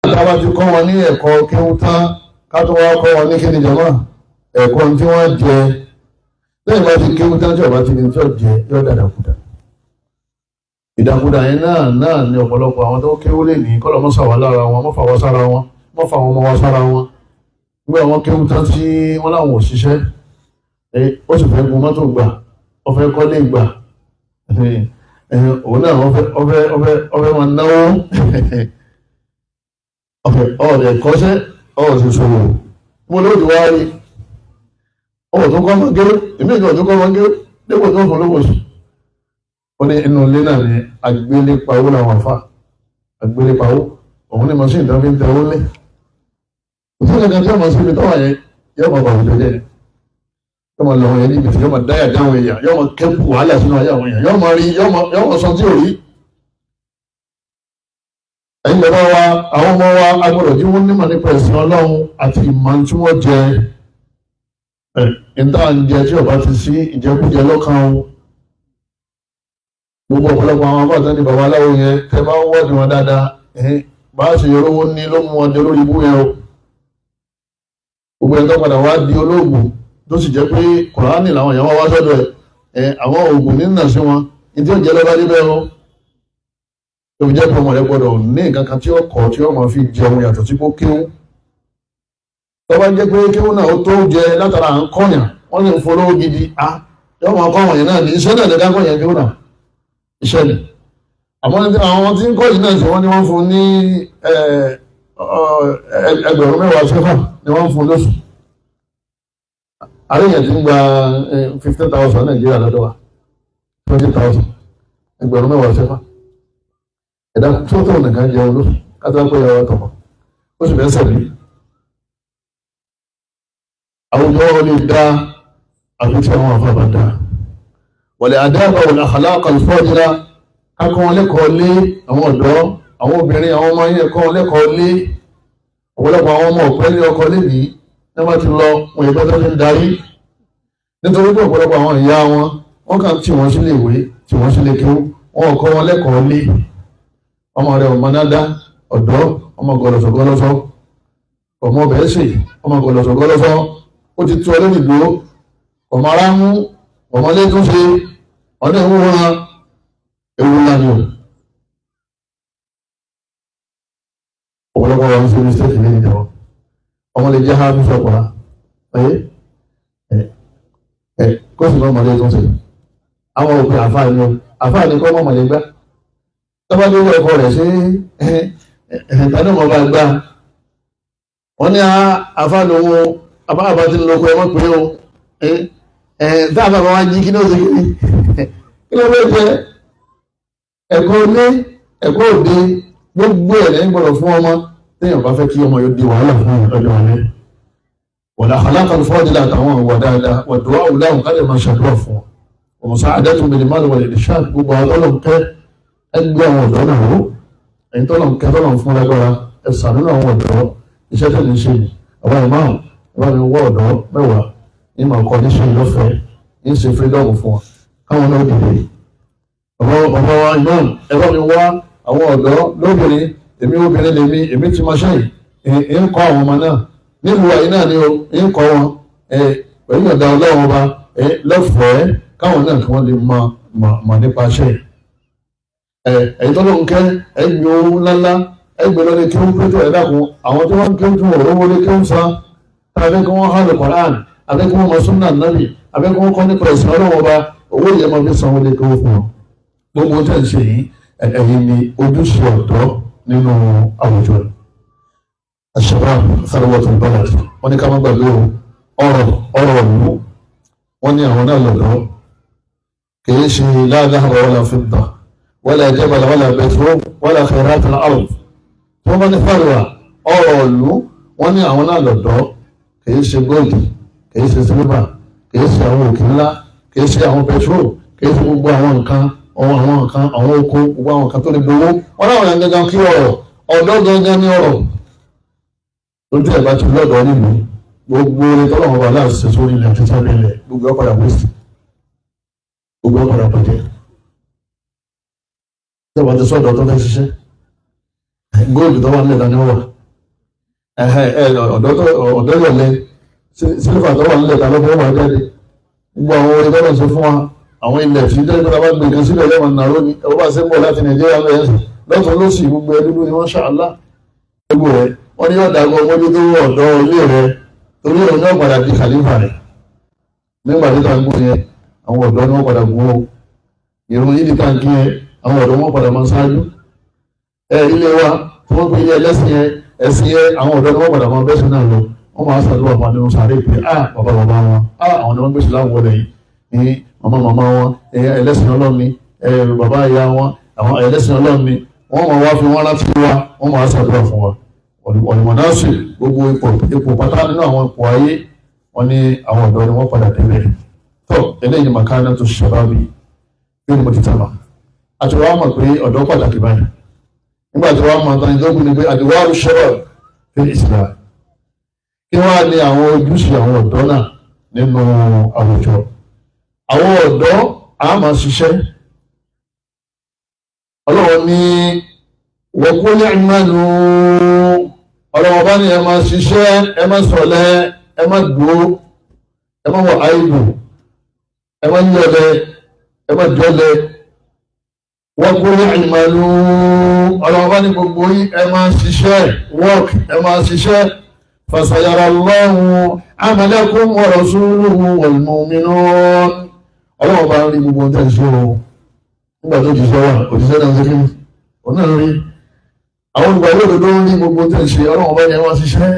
Tá a ti kọ́ wọn ní ẹ̀kọ́ kéwú tán, ká tó wá kọ́ wọn ní kíni jọmọ́, ẹ̀kọ́ tí wọ́n jẹ. Lẹ́yìn bá ti kéwú tán, tí ọba ti ní tí ó jẹ, yóò dàdàkúdà. Ìdàkúdà yẹn náà ní ọ̀pọ̀lọpọ̀ àwọn tó kéwú lè ní kọ́lọ̀ mọ́sà wà lára wọn, mọ́fà wá sára wọn, mọ́fà wọn mọ́ wá sára wọn. Nígbà wọn kéwú tán tí wọ́n láwọn òṣìṣẹ́, ó sì fẹ́ gun mọ́tò gbà, ó fẹ́ kọ́lé gbà, òun náà ó fẹ́ máa náwó ọ̀fẹ́ ọ̀rẹ́ kọ́ṣẹ́ ọ̀sẹ̀ ṣòwò. Mo ló ti wá rí ọwọ́ tó kọ́ máa géré, èmi ìgbà tó kọ́ máa géré dépò tó fún lówó sùn. Ó ní inú ilé náà ní agbélépawó làwọn àfa agbélépawó, òun ní machine tó fi ń tẹ owó lé. Òfin kankan tí wọ́n máa síbi tọ́wọ́ yẹn yóò máa bàwùjọ jẹ́, yóò máa lọ àwọn yẹn níbi tí yóò máa dáyà dá àwọn èèyàn, yóò máa kẹ́kù wàhálà sínú ayé àwọn èèyàn, yóò máa rí, yóò máa sọ tí ò rí. Ẹ̀yin bàbá wa, àwọn ọmọ wa agbọ́dọ̀ tí wọ́n nímọ̀ nípa ẹ̀sìn Ọlọ́run àti ìmọ̀ tí wọ́n jẹ. Ẹ̀ níta ń jẹ tí ọba ti sí ìjẹkújẹ lọ́kàn o. Gbogbo ọ̀pọ̀lọpọ̀ àwọn afáàtàn ní bàbá aláwo yẹn, tẹ bá ń wọ́ọ̀dì wọn dáadáa, bá a ṣe yọrọ ní ló mú wọn dé lórí ibú yẹn o. Gbogbo ẹni tó padà wá di olóògùn, tó sì jẹ́ pé Kùránì làwọn èèyàn wá wá sọ́dọ̀ ẹ̀, àwọn oògùn nínà sí wọn ní tí ó jẹ́ lọ́ba níbẹ̀ o. Tó fi jẹ́ pé ọmọ rẹ gbọ́dọ̀ ní nǹkan kan tí ó kọ́ tí ó máa fi jẹun yàtọ̀ sí kó kéwú. Tó bá jẹ́ pé kéwú náà ó tó jẹ látara à ń kọ́yàn, wọ́n lè ń folówó gidi a yóò máa kọ́ àwọn yẹn náà ní iṣẹ́ náà lè dá kọ́yàn kéwú náà, iṣẹ́ ni. Àmọ́ àwọn tí ń kọ́ yìí náà ṣe wọ́n ní wọ́n fún ní 10,000 sẹ́fà ni wọ́n fún lóṣù. Àríyàn tí ń gba 15,000 Nàìjíríà lọ́dọ̀ wa, 20,000, 10,000 sẹ́fà. Ẹ̀dá tó tó nìkan jẹun lóṣù kátó wá pé ìyàwó tọmọ ó sì fẹ́ sẹ̀lẹ̀. Àwùjọ wọn lè dá àfi tí àwọn afábà dá wal adaba wal akhlaq al fadila. Kákọ́ wọn lẹ́kọ̀ọ́ lé àwọn ọ̀dọ́, àwọn obìnrin, àwọn ọmọ yẹn, kọ́ wọn lẹ́kọ̀ọ́ lé. Ọ̀pọ̀lọpọ̀ àwọn ọmọ ọ̀pẹ́ ní ọkọ lẹ́nìí ní wọ́n ti lọ wọn ìgbà tó ti ń darí, nítorí pé ọ̀pọ̀lọpọ̀ àwọn ìyá wọn, wọ́n kàn tí wọ́n sílé ìwé, tí wọ́n sílé kéwú, wọn ò kọ́ wọn lẹ́kọ̀ọ́ lé. Ọmọ rẹ̀ ọmọ náà ọ̀dọ́, ọmọ gọlọsọ gọlọsọ, ọmọ bẹ́ẹ̀ sì ọmọ gọlọsọ gọlọsọ, ó ti tú ọ lórí ìgbó, ọmọ ara mú ọmọ lé tún ṣe ọdẹ ìwúwo ewu ńlá ni o. Ọ̀pọ̀lọpọ̀ wọn ṣe mistake ní ìjọba. Ọmọ lè jẹ́ hafi sọ̀pọ̀ ẹ̀ ẹ̀ kó sì mọ́ ọmọdé tún ṣe. Àwọn òpin àfáà ni o, àfáà ni kọ́ mọ́ ọmọdé gbá tọ́ba lórí ọkọ rẹ̀ ṣe ẹ̀ẹ́dánù ọmọ bá gbá. Wọ́n ní àfáà lòun àbá ti ń lọ́kọ ẹ mọ́ pé o ẹ̀ tá àbá wa jí kí ní ó ṣe kí ni kí ló fẹ́ jẹ. Ẹ̀kọ́ ilé, ẹ̀kọ́ òde, gbogbo ẹ̀ lẹ́yìn gbọ́dọ̀ fún ọmọ téèyàn bá fẹ́ kí ọmọ yóò di wàhálà fún ọmọ lọ́jọ́ alẹ́. Wala akhlaqal fadila, àtàwọn ìwà dáadáa, wà du'a lahum, ká lè máa ṣàdúrà fún wọn. Wa musa'adatuhum bil mal wal irshad. Gbogbo àwọn tọ́lọ̀ ń kẹ́, ẹgbẹ́ àwọn ọ̀dọ́ náà ró. Ẹ̀yin tọ́lọ̀ ń kẹ́, tọ́lọ̀ ń fún lágbára, ẹ ṣàánú àwọn ọ̀dọ́. Iṣẹ́ tẹ̀lé ń ṣe àwọn ìmáàmù, ẹ bá mi wọ́ ọ̀dọ́ 10 ní màá kọ́ níṣẹ́ lọ́fẹ̀ẹ́, ní ṣe freedom fún wọn káwọn náà dìde. Bàbá wa imam, ẹ bá mi wá àwọn ọ̀dọ́ lóbìnrin. Èmi obìnrin lèmi, èmi ti máa ṣẹ́yìn ń kọ́ àwọn ọmọ náà nílùú àyín náà ni o ń kọ́ wọn pẹ̀lú ọ̀dà Ọlọ́run Ọba lọ́fẹ̀ẹ́, káwọn náà kí wọ́n lè mọ mọ̀ nípa ṣẹ́. Ẹ̀yin tọ́lọ́ ń kẹ́, ẹ gbé owó ńláńlá, ẹ gbé lọ́lé kí wọ́n pété. Ẹ dákun, àwọn tí wọ́n ń kéwọ́n tí wọ́n rówó lé kéwọ́n san, tàbí kí wọ́n hàn Qur'an, àbí kí wọ́n mọ súnà nábì, àbí kí wọ́n kọ́ nípa ẹ̀sìn Ọlọ́run Ọba, owó yẹn máa fi sanwó lé kéwọ́n fún wọn. Gbogbo tẹ̀ ń ṣe yìí, ẹ̀yin ni ojúṣe ọ̀dọ́ nínú àwùjọ. Ashabab tharwatul balad. Wọ́n ní ká má gbàgbé o, ọ̀rọ̀ ìlú, wọ́n ní àwọn náà lọ́dọ̀. Kìí ṣe la dhahaba wala fidda wala jabala wala petrol wala khayratil ard. Tí wọ́n bá ní tharwa, ọ̀rọ̀ ìlú, wọ́n ní àwọn náà lọ́dọ̀. Kìí ṣe gold, kìí ṣe silver, kìí ṣe àwọn òkè ńlá, kìí ṣe àwọn petrol, kìí ṣe gbogbo àwọn nǹkan, àwọn nǹkan, àwọn oko, gbogbo àwọn nǹkan tó lè gbowó. Wọn láwọn yẹn gangan kí ọ̀rọ̀, ọ̀dọ́ gangan ní ọ̀rọ̀. Lójú ẹ̀ bá ti lọ́dọ̀ nílùú, gbogbo orin tọ́lọ́wọ́n wà láti ṣe sórí ilẹ̀ àti sábẹ́ ilẹ̀, gbogbo ọ̀padà wíṣì, gbogbo ọ̀padà bàjẹ́. Ìjọba ti sọ́dọ̀ tó fẹ́ ṣiṣẹ́. Góòlù tó wà nílẹ̀ ta ni ó wà? Ọ̀dọ́ yọ̀lẹ̀, sílífà tó wà nílẹ̀ ta ló fẹ́ wà jáde? Gbogbo àwọn orin tọ́lọ̀ sọ fún wa, àwọn ilẹ̀ tí jẹ́ ìjọba gbé nǹkan sílẹ̀ lẹ́wọ̀n nàró ni. Ẹ̀wọ́n bá ṣe ń bọ̀ láti Nàìjíríà lẹ́yìn lọ́tún lọ́sì, gbogbo ẹdúdú ni wọ́n ṣàlá gbogbo rẹ̀. Wọ́n ní yọ̀dà gan mójútó ọ̀dọ́ ilé rẹ̀, torí òun náà padà di khalifa rẹ̀. Nígbà tí ká ń gún yẹn, àwọn ọ̀dọ́ ni wọ́n padà gún o. Ìrun yìí ká ń kí yẹn, àwọn ọ̀dọ́ wọn padà máa ṣáájú. Ẹ ilé wa tí wọ́n pe ilé ẹlẹ́sìn yẹn, ẹ̀sìn yẹn, àwọn ọ̀dọ́ ni wọ́n padà máa bẹ́sìn náà lọ. Wọ́n máa ṣàdúrà fún nínú sàárè pé á bàbá bàbá wọn, á àwọn ni wọ́n gbèsè láwọn wọlé yìí ní màmá màmá wọn, ẹlẹ́sìn Ọlọ́run ni bàbá ìyá wọn, àwọn ẹlẹ́sìn Ọlọ́run ni. Wọ́n máa wá fi wọ́n rántí wa, wọ́n máa ṣàdúrà fún wa. Ọ̀nìmọ̀násì gbogbo ipò ipò pátá nínú àwọn ipò ayé, wọ́n ní àwọn ọ̀dọ́ ni wọ́n padà débẹ̀. Tó eléyìí makanatu shababi bí mo ti tàbá àti wàá mọ̀ pé ọ̀dọ́ pàtàkì báyìí. Nígbà tí wàá mọ̀ tán, ìjọba ni pé adwaru shabab fil Islam, kí wọ́n á ní àwọn ojúṣe àwọn ọ̀dọ́ náà nínú àwùjọ. Àwọn ọ̀dọ́ á máa ṣiṣẹ́. Ọlọ́run ní wa qul i'malu, ọlọ́run bá ní ẹ máa ṣiṣẹ́, ẹ máa sọ̀lẹ̀, ẹ máa dúró, ẹ máa wọ àìlù, ẹ máa yọlẹ̀, ẹ máa jọlẹ̀. Wa qul i'malu, ọlọ́run bá ní gbogbo yín, ẹ máa ṣiṣẹ́, work, ẹ máa ṣiṣẹ́. Fasayara Allahu amalakum wa rasuluhu wal mu'minun. Ọlọ́run bá ń rí gbogbo ohun tẹ́ ń ṣe o. Nígbà tó jíṣẹ́ wà, òjíṣẹ́ náà ń ṣe kí òun náà rí, àwọn olùgbàlódé òdodo ń rí gbogbo tẹ́ ń ṣe. Ọlọ́run bá ní ẹ máa ṣiṣẹ́.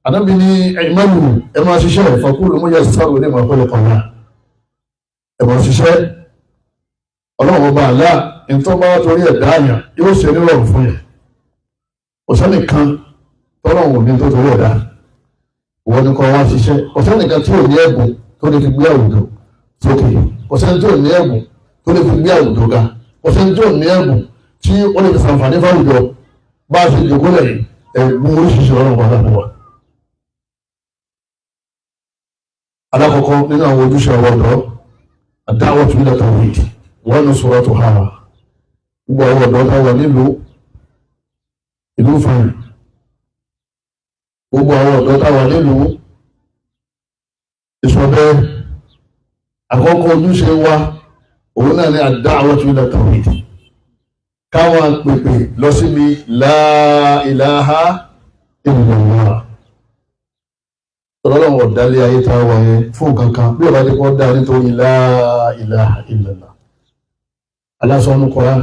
Ànábì ní i'malu, ẹ máa ṣiṣẹ́. Fakullu muyassaru lima khuliqa lahu, ẹ máa ṣiṣẹ́. Ọlọ́run ọba àlá nítorí bá torí ẹ̀ dáàyàn yóò ṣe nírọ̀rùn fún yẹn. Ọ̀sán nìkan tọ́lọ́run ò ní tó torí ẹ̀ dá ìwọ ni kọ́ wá ṣiṣẹ́. Ọ̀sán nìkan tí ò ní ẹ̀bùn tó lè fi gbé àwùjọ sókè, ọ̀sán tí ò ní ẹ̀bùn tó lè fi gbé àwùjọ ga, ọ̀sán tí ò ní ẹ̀bùn tí ó lè fi ṣàǹfààní fáwùjọ. Bá a ṣe jòkó lẹ́yìn, ẹ̀bùn oríṣiríṣi ọlọ́run wà lápò wa. Alákọ̀ọ́kọ́ nínú àwọn ojúṣe àwọn ọ̀dọ́, ad-da'watu ila tawhid wa nusratuha. Gbogbo àwọn ọ̀dọ́ tó wà nílùú ìlú fún, gbogbo àwọn ọ̀dọ́ tó wà nílùú ìsọ̀bẹ́, àkọ́kọ́ ojúṣe wa òun náà ni ad-da'watu ila tawhid, káwọn pèpè lọ síbi la ilaha illallah. Ọlọ́run ọ̀dálé ayé tá a wà yẹn fún kankan bí ọba tí wọ́n dá nítorí la ilaha illallah. Aláṣọ́nù kọ́ra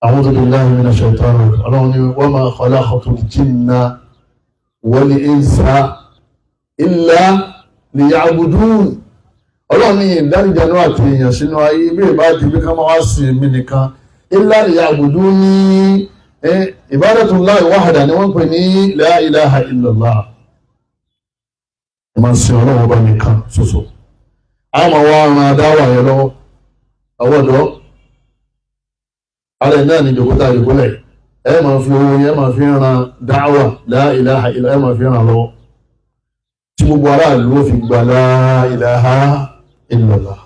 a'udhu billahi minash shaitani, ọlọ́run ni wa ma khalaqtul jinna wal insa illa liya'budun. Ọlọ́run ní ìdáríjanú àti èèyàn sínú ayé bí ìbá ti bí ká máa wá sí mi nìkan, illa liya'budun ní ibadatullahi wahda ni wọ́n pè ní la ilaha illallah. Máa ń sin ọlọ́run ọba nìkan ṣoṣo. A máa wá ran adáwà yẹn lọ́wọ́. Àwọn ọ̀dọ́ ara ẹ̀ náà ní ìjòkóta ìjòkólẹ̀, ẹ máa fi owó yẹn máa fi ran dáwà la ilaha illa, ẹ máa fi ran lọ́wọ́ tí gbogbo aráàlú ó fi gba la ilaha illallah,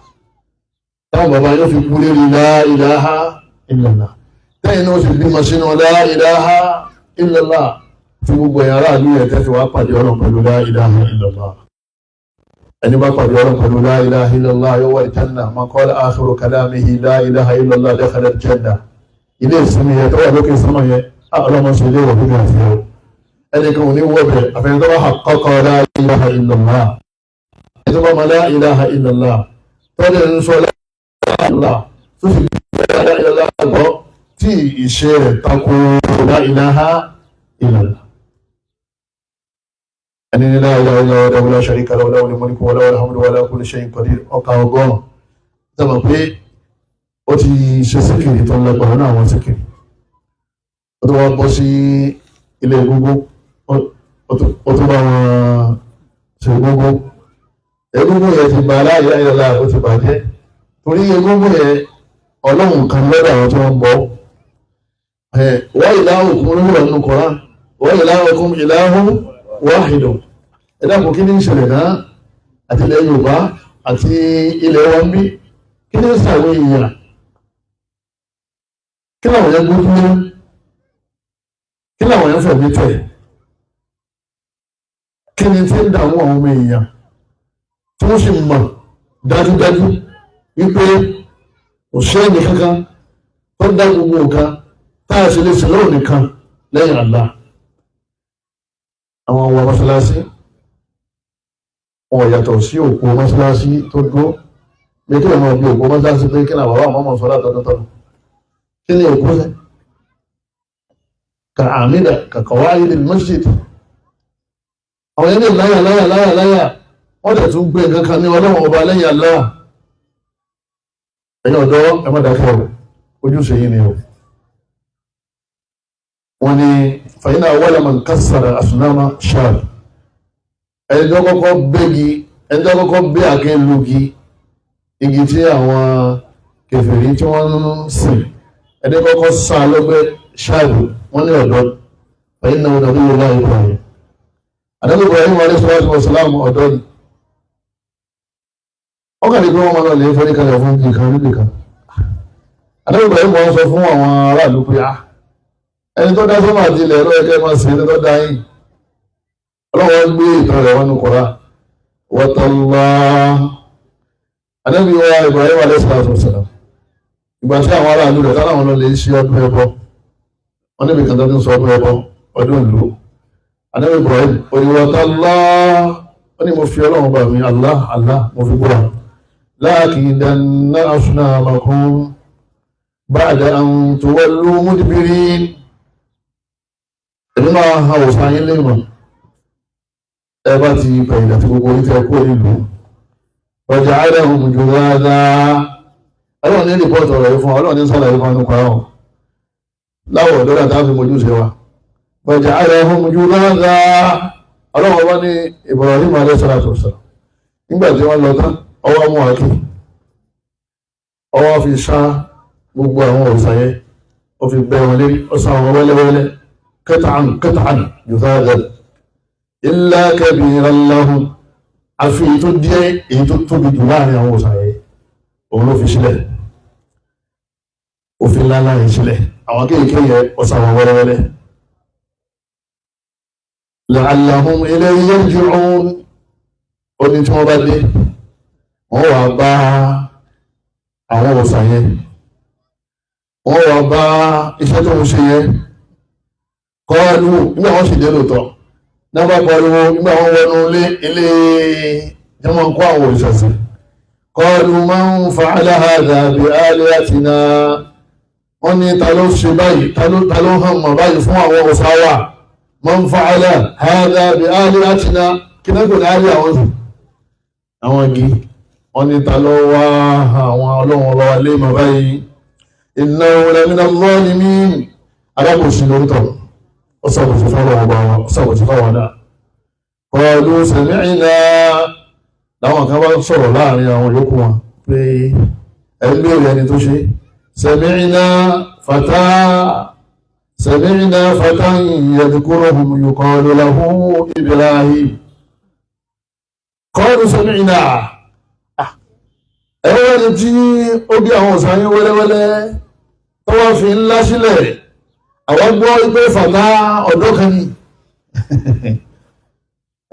táwọn bàbá yóò fi kú lérí la ilaha illallah, tẹ́yìn náà ó sì bímọ sínú la ilaha illallah, tí gbogbo ẹ̀yà aráàlú yẹn tẹ́ fi wá pàdé ọlọ́run pẹ̀lú la ilaha illallah. Ẹni bá pàdé ọlọ́run pẹ̀lú la ilaha illallah yóò wà ìjánà. Man qala akhiru kalamihi la ilaha illallah dakhala al-janna. Ilé ìsinmi yẹn tó wà lókè sánmà yẹn, ọlọ́mọ sí ilé ìwọ̀ fún mi àti ẹ̀ ẹni kan ò ní wọ́ bẹ̀ àfẹ́yìn tó bá haqqaqa la ilaha illallah. Ẹni tó bá ma la ilaha illallah tó lè ń sọ la ilaha illallah, tó sì gbé la ilaha illallah gbọ́, tí ìṣe rẹ̀ tako la ilaha illallah. Ẹni ní la ilaha illallah wahdahu la sharika lahu lahul mulku wa lahul hamdu wa ala kulli shay'in qadir ọkà 100, sábà pé ó ti ṣe síkìrì tó ń lẹ́gbàá náà, àwọn síkìrì ó tó wá bọ́ sí ilé gbogbo, ó tó bá wọn ṣe gbogbo. Egúngún yẹn ti bà la ilaha illallah, ó ti bàjẹ́, torí egúngún yẹn ọlọ́run kan lọ́dọ̀ àwọn tí wọ́n ń bọ́. Wa ilahukum lórí ọ̀nà Kùránì, wa ilahukum ilahun wahidun. Ẹ dákun, kí ní ń ṣẹlẹ̀ náà àti ilẹ̀ Yorùbá àti ilẹ̀ wọn bí? Kí ní ń ṣàwọn èèyàn? Kí làwọn yẹn gbójú? Kí làwọn èèyàn fẹ̀mí tẹ̀? Kí ni tí ń dààmú àwọn ọmọ èèyàn tí wọ́n sì mọ̀ dájúdájú wípé kò sí ẹnì kankan tó dá gbogbo nǹkan tá a sì lè sìn lọ́wọ́ nìkan lẹ́yìn Allah? Àwọn ọmọ mọ́ṣáláṣí wọn yàtọ̀ sí òkú mọ́ṣáláṣí tó dúró bí kí wọ́n bí òkú mọ́ṣáláṣí pé kí làwọn àwọn ọmọ sọ́lá tọ́tọ́tọ́. Kí ni òkú sẹ́ ka àmìdà kàkọ̀wá ilé masjid? Àwọn ẹni láyà láyà láyà láyà, wọ́n dẹ̀ tún gbé nǹkan kan ní ọlọ́wọ́n ọba lẹ́yìn Allah. Ẹ̀yin ọ̀dọ́, ẹ má dákẹ́ o, ojúṣe yìí ni o. Wọ́n ní fàyínà awwala man kassara asnama ṣáà, ẹni tó kọ́kọ́ bẹ́gi, ẹni tó kọ́kọ́ bẹ́ àké lugi, igi tí àwọn kèfèrí tí wọ́n ń sìn, ẹni kọ́kọ́ sá lọ́gbẹ́ ṣáàbù, wọ́n ní ọ̀dọ́. Fàyínà wọn nàbí wọlé Ibrahim, ànábì Ibrahim alayhi salatu wa salam, ọ̀dọ́ ni. Wọ́n kàn ní pé wọ́n máa lọ lè fẹ́ kalẹ̀ fún nìkan níbìkan. Ànábì Ibrahim wọ́n sọ fún àwọn aráàlú pé, ah, ẹni tó dá sọ́mà àti ilẹ̀ ẹ̀rọ ẹ̀kẹ́ máa sìn, ẹni tó dá yín. Ọlọ́wọ́ gbé ìtàn rẹ̀ wọnú kọ́ra wọ́tọ́lá. Ànábì wa Ibrahim alayhi salatu wa salam, ìgbà tí àwọn aráàlú rẹ̀ táwọn lọ lè ṣe ọdún ẹbọ, wọ́n níbi kan tó ti ń sọ ọdún ẹbọ, ọdún ìlú, Ànábì Ibrahim òyìnbọ̀tọ́lá, ó ní mo fi Ọlọ́run bá mi, Allah Allah, mo fi búra, la'akidanna asnamakum ba'da an tuwallu mudbirin. Èmi máa ha òsàn yín lè mọ̀ ẹ bá ti pẹ̀yìn àti gbogbo orí tẹ kó nílùú ọjà àìdáhùn jù dáadáa. Ọlọ́run ní rìpọ́ọ̀tù ọ̀rọ̀ yìí fún Ọlọ́run ní sàlàyé fún ọdún kan láwọ̀ ọ̀dọ́ láti fi mojú ṣe wa. Ọjà àìdáhùn jù dáadáa. Ọlọ́run wá ní Ibrahim alayhi salatu wassalam, nígbà tí wọ́n lọ tán, ọwọ́ mú àáké, ọwọ́ fi ṣá gbogbo àwọn òòṣà yẹn, ó fi bẹ́ wọn lérí, ó sá wọn wẹ́lẹ́wẹ́lẹ́, qit'an qit'an juzadan illa kabiran lahum, àfi èyí tó díẹ̀, èyí tó tóbi jù láàrin àwọn òòṣà yẹn, òun ló fi sílẹ̀, òfin ńláńlá yẹn sílẹ̀, àwọn kéèké yẹn, ó sá wọn wẹ́lẹ́wẹ́lẹ́. La'allahum ilayhi yarji'un. Ó ní tí wọ́n bá dé, wọ́n wà bá àwọn òòṣà yẹn, wọ́n wà bá iṣẹ́ tó ń ṣe yẹn. Kọ́ọ̀lù nígbà wọ́n sì dé lóòótọ́ náà, bá pariwo nígbà wọ́n wọnú ilé ilé tí wọ́n ń kó àwọn òòṣà sí. Qalu man fa'ala hadha bi alihatina. Wọ́n ní ta ló ṣe báyìí? Ta ló hàn mọ̀ báyìí fún àwọn òòṣà wa? Man fa'ala hadha bi alihatina. Kí náà kò ní àlè àwọn sùn àwọn igi? Wọ́n ní ta ló wá àwọn ọlọ́run ọba wa lé mọ̀ báyìí? Innahu lamina zalimin. Alákòóso lórúkọ ó sàbòsí fáwọn ọba wa, ó sàbòsí fáwọn náà. Qalu sami'na, láwọn kan bá sọ̀rọ̀ láàrin àwọn yòókù wọn pé ẹ̀ ń béèrè ẹni tó ṣe. Sami'na fata, sami'na fatan yadhkuruhum yuqalu lahu Ibrahim. Qalu sami'na, ẹ̀rọ ẹni tí ó bí àwọn òsàn yín wẹ́lẹ́wẹ́lẹ́ tó wá fi ńlá sílẹ̀, àwọn gbọ́ pé fàtà ọ̀dọ́ kan ní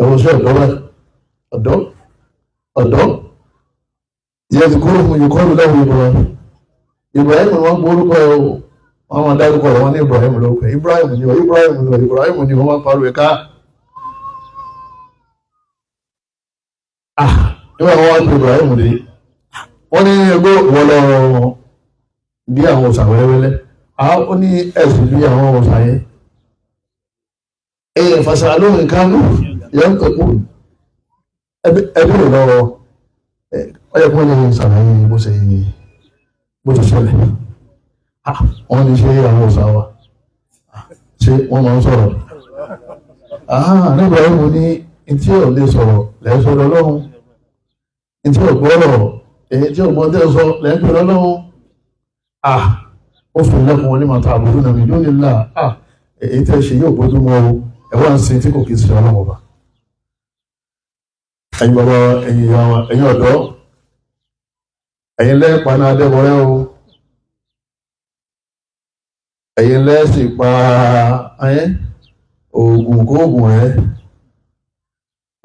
ẹ̀wọ̀n sí ọ̀dọ́ báyìí, ọ̀dọ́ ọ̀dọ́ yadhkuruhum yuqalu lahu Ibrahim. Ibrahim ni wọ́n gbórúkọ ẹ̀ o, wọ́n máa dárúkọ rẹ̀, wọ́n ní Ibrahim lórúkọ. Ibrahim ni o, Ibrahim ni o, Ibrahim ni wọ́n máa pariwo ẹ̀ka. Ah, nígbà wọn wá pé Ibrahim dé, wọ́n ní ẹgbẹ́ wọ́n lọ bí àwọn òòṣà wẹ́lẹ́wẹ́lẹ́. Ó ní ẹ̀sùn bí àwọn òòṣà yẹn ẹ̀yẹ fàṣà lóhùn kánú yẹn tó kú ẹbí rẹ̀ lọ́wọ́ ọyẹ kó lè ṣàlàyé bó ṣe ṣẹlẹ̀. Wọ́n ní ṣe àwọn òòṣà wa, ṣé wọ́n máa ń sọ̀rọ̀? Nígbà yìí mo ní ntí ò lè sọ̀rọ̀ lẹ́yìn sọ̀rọ̀ lọ́hùn, ntí ò gbọ́rọ̀, èyí tí ò gbọ́ tẹ́ sọ lẹ́yìn pẹ̀lú ọlọ́hun. Ó fi lẹ́kùn wọn ní màtá àbúrò nàmì lónìí ńlá. Èyí tẹ́ ṣe yóò bójú mọ́ o, ẹ̀wọ́n ń sin tí kò kì í ṣe ọlọ́wọ́ bá. Ẹ̀yin bàbá wa, ẹ̀yin ìyá wa, ẹ̀yin ọ̀dọ́, ẹ̀yin lẹ́ẹ̀pa náà dẹ́bọ̀rẹ́ o. Ẹ̀yin lẹ́sìn pa oògùn kóògùn rẹ̀,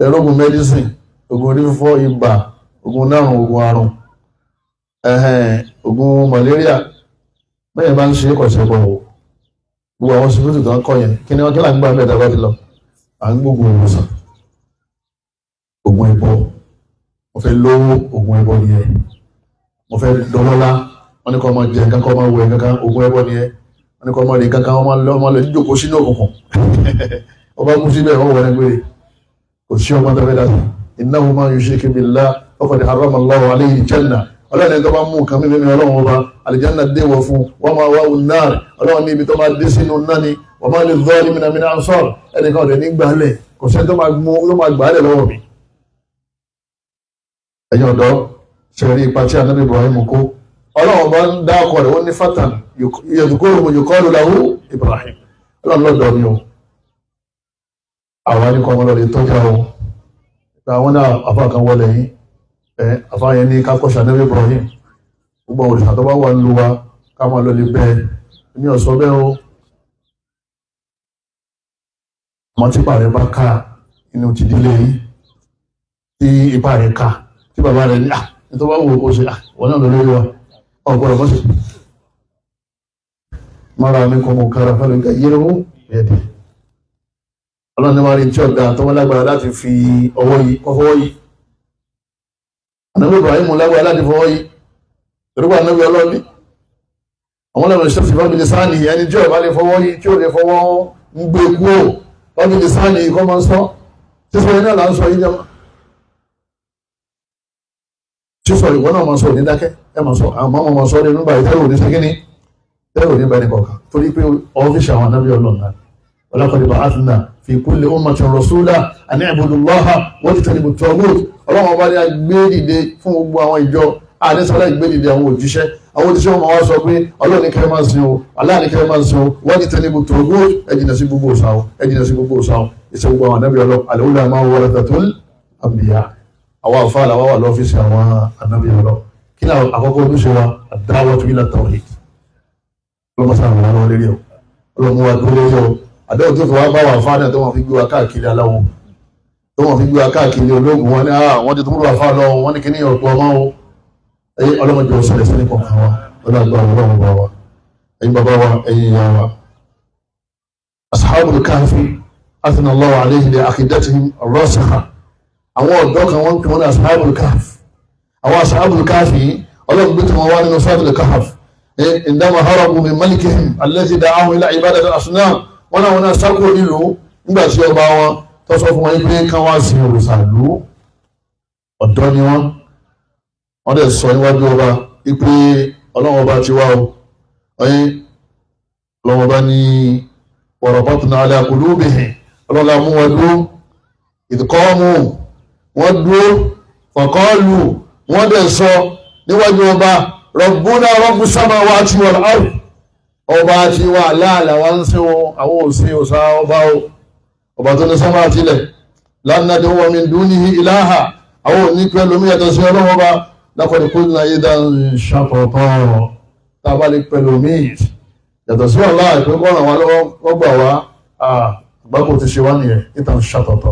ẹ̀rọ̀gùn medicine, oògùn orí fífọ́, ibà, oògùn nárùn, oògùn àrùn, oògùn malaria. Bẹ́ẹ̀ bá ń ṣe kọ̀ṣẹ́ bọ̀ wò, gbogbo àwọn síbítù tó ń kọ́ yẹn, kí ni wọ́n kí là ń gbà mẹ́ta bá ti lọ? À ń gbógun ìwòsàn, oògùn ẹbọ. Mo fẹ́ lówó, oògùn ẹbọ nìyẹn. Mo fẹ́ dọlọ́lá, wọ́n ní kọ́ ọmọ jẹ nǹkan, kọ́ ọmọ wẹ̀ nǹkan, oògùn ẹbọ nìyẹn. Wọ́n ní kọ́ ọmọ rìn kankan, ọmọ lọ jíjòkó sínú òkùnkùn. Ọba kú síbẹ̀, wọ́n wọlé pé kò sí ọmọ tó fẹ́ dá sí. Innahu man yushrik billah faqad harrama Allahu alayhi al-janna. Ọlọ́run ẹni tó bá mú nǹkan mímí ọlọ́run ọba, àlìjánà déwọ̀ fún wa ma'wahu an-nar. Ọlọ́run ní ibi tó máa dé sínú náà ni. Wa ma liz-zalimina min ansar. Ẹnìkan ọ̀dẹ̀ ní gbàálẹ̀, kò sẹ́ni tó máa gbàálẹ̀ lọ́wọ́ mi. Ẹ̀yin ọ̀dọ́, ṣe rí ipa tí Ànábì Ibrahim kó? Ọlọ́run bá ń dá ọkọ rẹ̀, ó ní fatan yadhkuruhum yuqalu lahu Ibrahim. Ọlọ́run lọ́dọ̀ ni o. Àwa ní kọ́ ọmọ lọ́dẹ tọ́jà o. Àwọn náà àfa kan wọlé yìí, àfa yẹn ní kákọ́ṣà Ànábì Ibrahim, gbogbo àwọn òrìṣà tó bá wà ń lu wa, ká máa lọ lè bẹ́ẹ̀ ní ọ̀sọ́ bẹ́ẹ̀ o. Ọmọ tí ipa rẹ̀ bá ká inú ti dílé yìí, tí ipa rẹ̀ ká, tí bàbá rẹ̀ ní à ní tó bá wù ó ṣe, à wọ́n náà lórí wa ọ̀gbọ́dọ̀ bọ́ sí. Mara mi kọ́ mọ̀ kára fẹ́lẹ̀ nǹkan yẹ́rọ ẹ̀dẹ̀. Ọlọ́run ní wàá rí tí ọ̀gá tó wọ́n lágbára láti fi ọwọ́ yìí kọ́ fọwọ́ yìí. Ànábì Ibrahim lágbára láti fọwọ́ yìí. Torípa ànábì ọlọ́ọ̀ni. Àwọn ọlọ́run ṣe fi fábílì sáàni, ẹni tí ọba lè fọwọ́ yìí, tí ò lè fọwọ́ ń gbé kú ò fábílì sáàni kọ́ máa ń sọ. Sísọ yìí náà là ń sọ yìí jẹ́ sísọ ìwọ náà máa sọ òní dákẹ́, ẹ máa sọ àwọn ọmọ máa sọ ní nígbà yìí tẹ́lẹ̀ òní ṣe kíní tẹ́lẹ̀ òní bẹ́ẹ̀ nìkọ̀ọ̀kan, torí pé ọ́fíìsì àwọn anábì ọlọ́run náà. Walaqad ba'athna fi kulli ummatin rasula an i'budu Allaha wajtanibu at-taghut. Ọlọ́run ọba ní agbé dìde fún gbogbo àwọn ìjọ àdésọ́lá, ìgbé dìde àwọn òjíṣẹ́. Àwọn òjíṣẹ́ wọn wá sọ pé ọlọ́run ní kẹ́ máa sìn o, Allah ní kẹ́ máa sìn o, wajtanibu at-taghut, ẹ jìnà sí gbogbo òòṣà o, ẹ jìnà sí gbogbo òòṣà o. Ìṣe gbogbo àwọn anábì ọlọ́run, al-ulama warathatul anbiya. Àwọn àfáà làwọn wà lọ́fíìsì àwọn ànábì ọlọ́. Kí ni àkọ́kọ́ ojúṣe wa? Ad-da'watu ila tawhid. Ọlọ́mọsá àwọn ọlọ́wọ́ lérí ọ, ọlọ́mọ wa dúró lérí ọ. Àdéhùn tó fi wá bá wà àfáà náà tó wọ́n fi gbé wa káàkiri aláwo, tó wọ́n fi gbé wa káàkiri ológun, wọn ní àwọn ti tó múlò àfáà lọ, wọn ní kíní ọ̀pọ̀ ọmọ o. Ẹyẹ ọlọ́mọdé ọ̀sẹ̀lẹ̀ sí ní kọ̀ọ̀kan wa, ọlọ́gbà ọlọ́run bá wa, ẹ̀yin bàbá wa, ẹ̀yin ìyá wa. Ashabul kahfi athna Allahu alayhim li aqidatihim ar-rasikha. Àwọn ọ̀dọ́ kan wọ́n ń pè wọ́n ní ashabul kahf. Àwọn ashabul kahf yìí, ọlọ́run gbé tí wọ́n wá nínú suratul kahf. Indama harabu min malikihim allazi da'ahum ila ibadati al-asnam. Wọn náà wọn náà sákò nílùú nígbà tí ọba wọn tó sọ fún wọn pé kán wá sin òrìṣàlú. Ọ̀dọ́ ni wọ́n, wọ́n dẹ̀ sọ níwájú ọba wípé ọlọ́run ọba ti wá o. Ọyìn ọlọ́run ọba ní warabatna ala qulubihim, ọlọ́run la mú wọn dúró, idh qamu, wọ́n dúró, faqalu, wọ́n dẹ̀ sọ níwájú ọba, rabbuna rabbu samawati wal ard, ọba ti wà láàlà wá ń sin wọn, àwọn òsìn òsà ọba o, ọba tó ní sámà àtìlẹ̀, lan nad'uwa min dunihi ilaha, àwọn òní pẹ̀lú omi yàtọ̀ sí ọlọ́wọ́ ọba. Laqad qulna idhan shatata, tá a bá lè pẹ̀lú omi yàtọ̀ sí ọ̀la ìpín kọ́ràn wa lọ́wọ́ gbà wá, àgbákò ti ṣe wá nìyẹn, idhan shatata,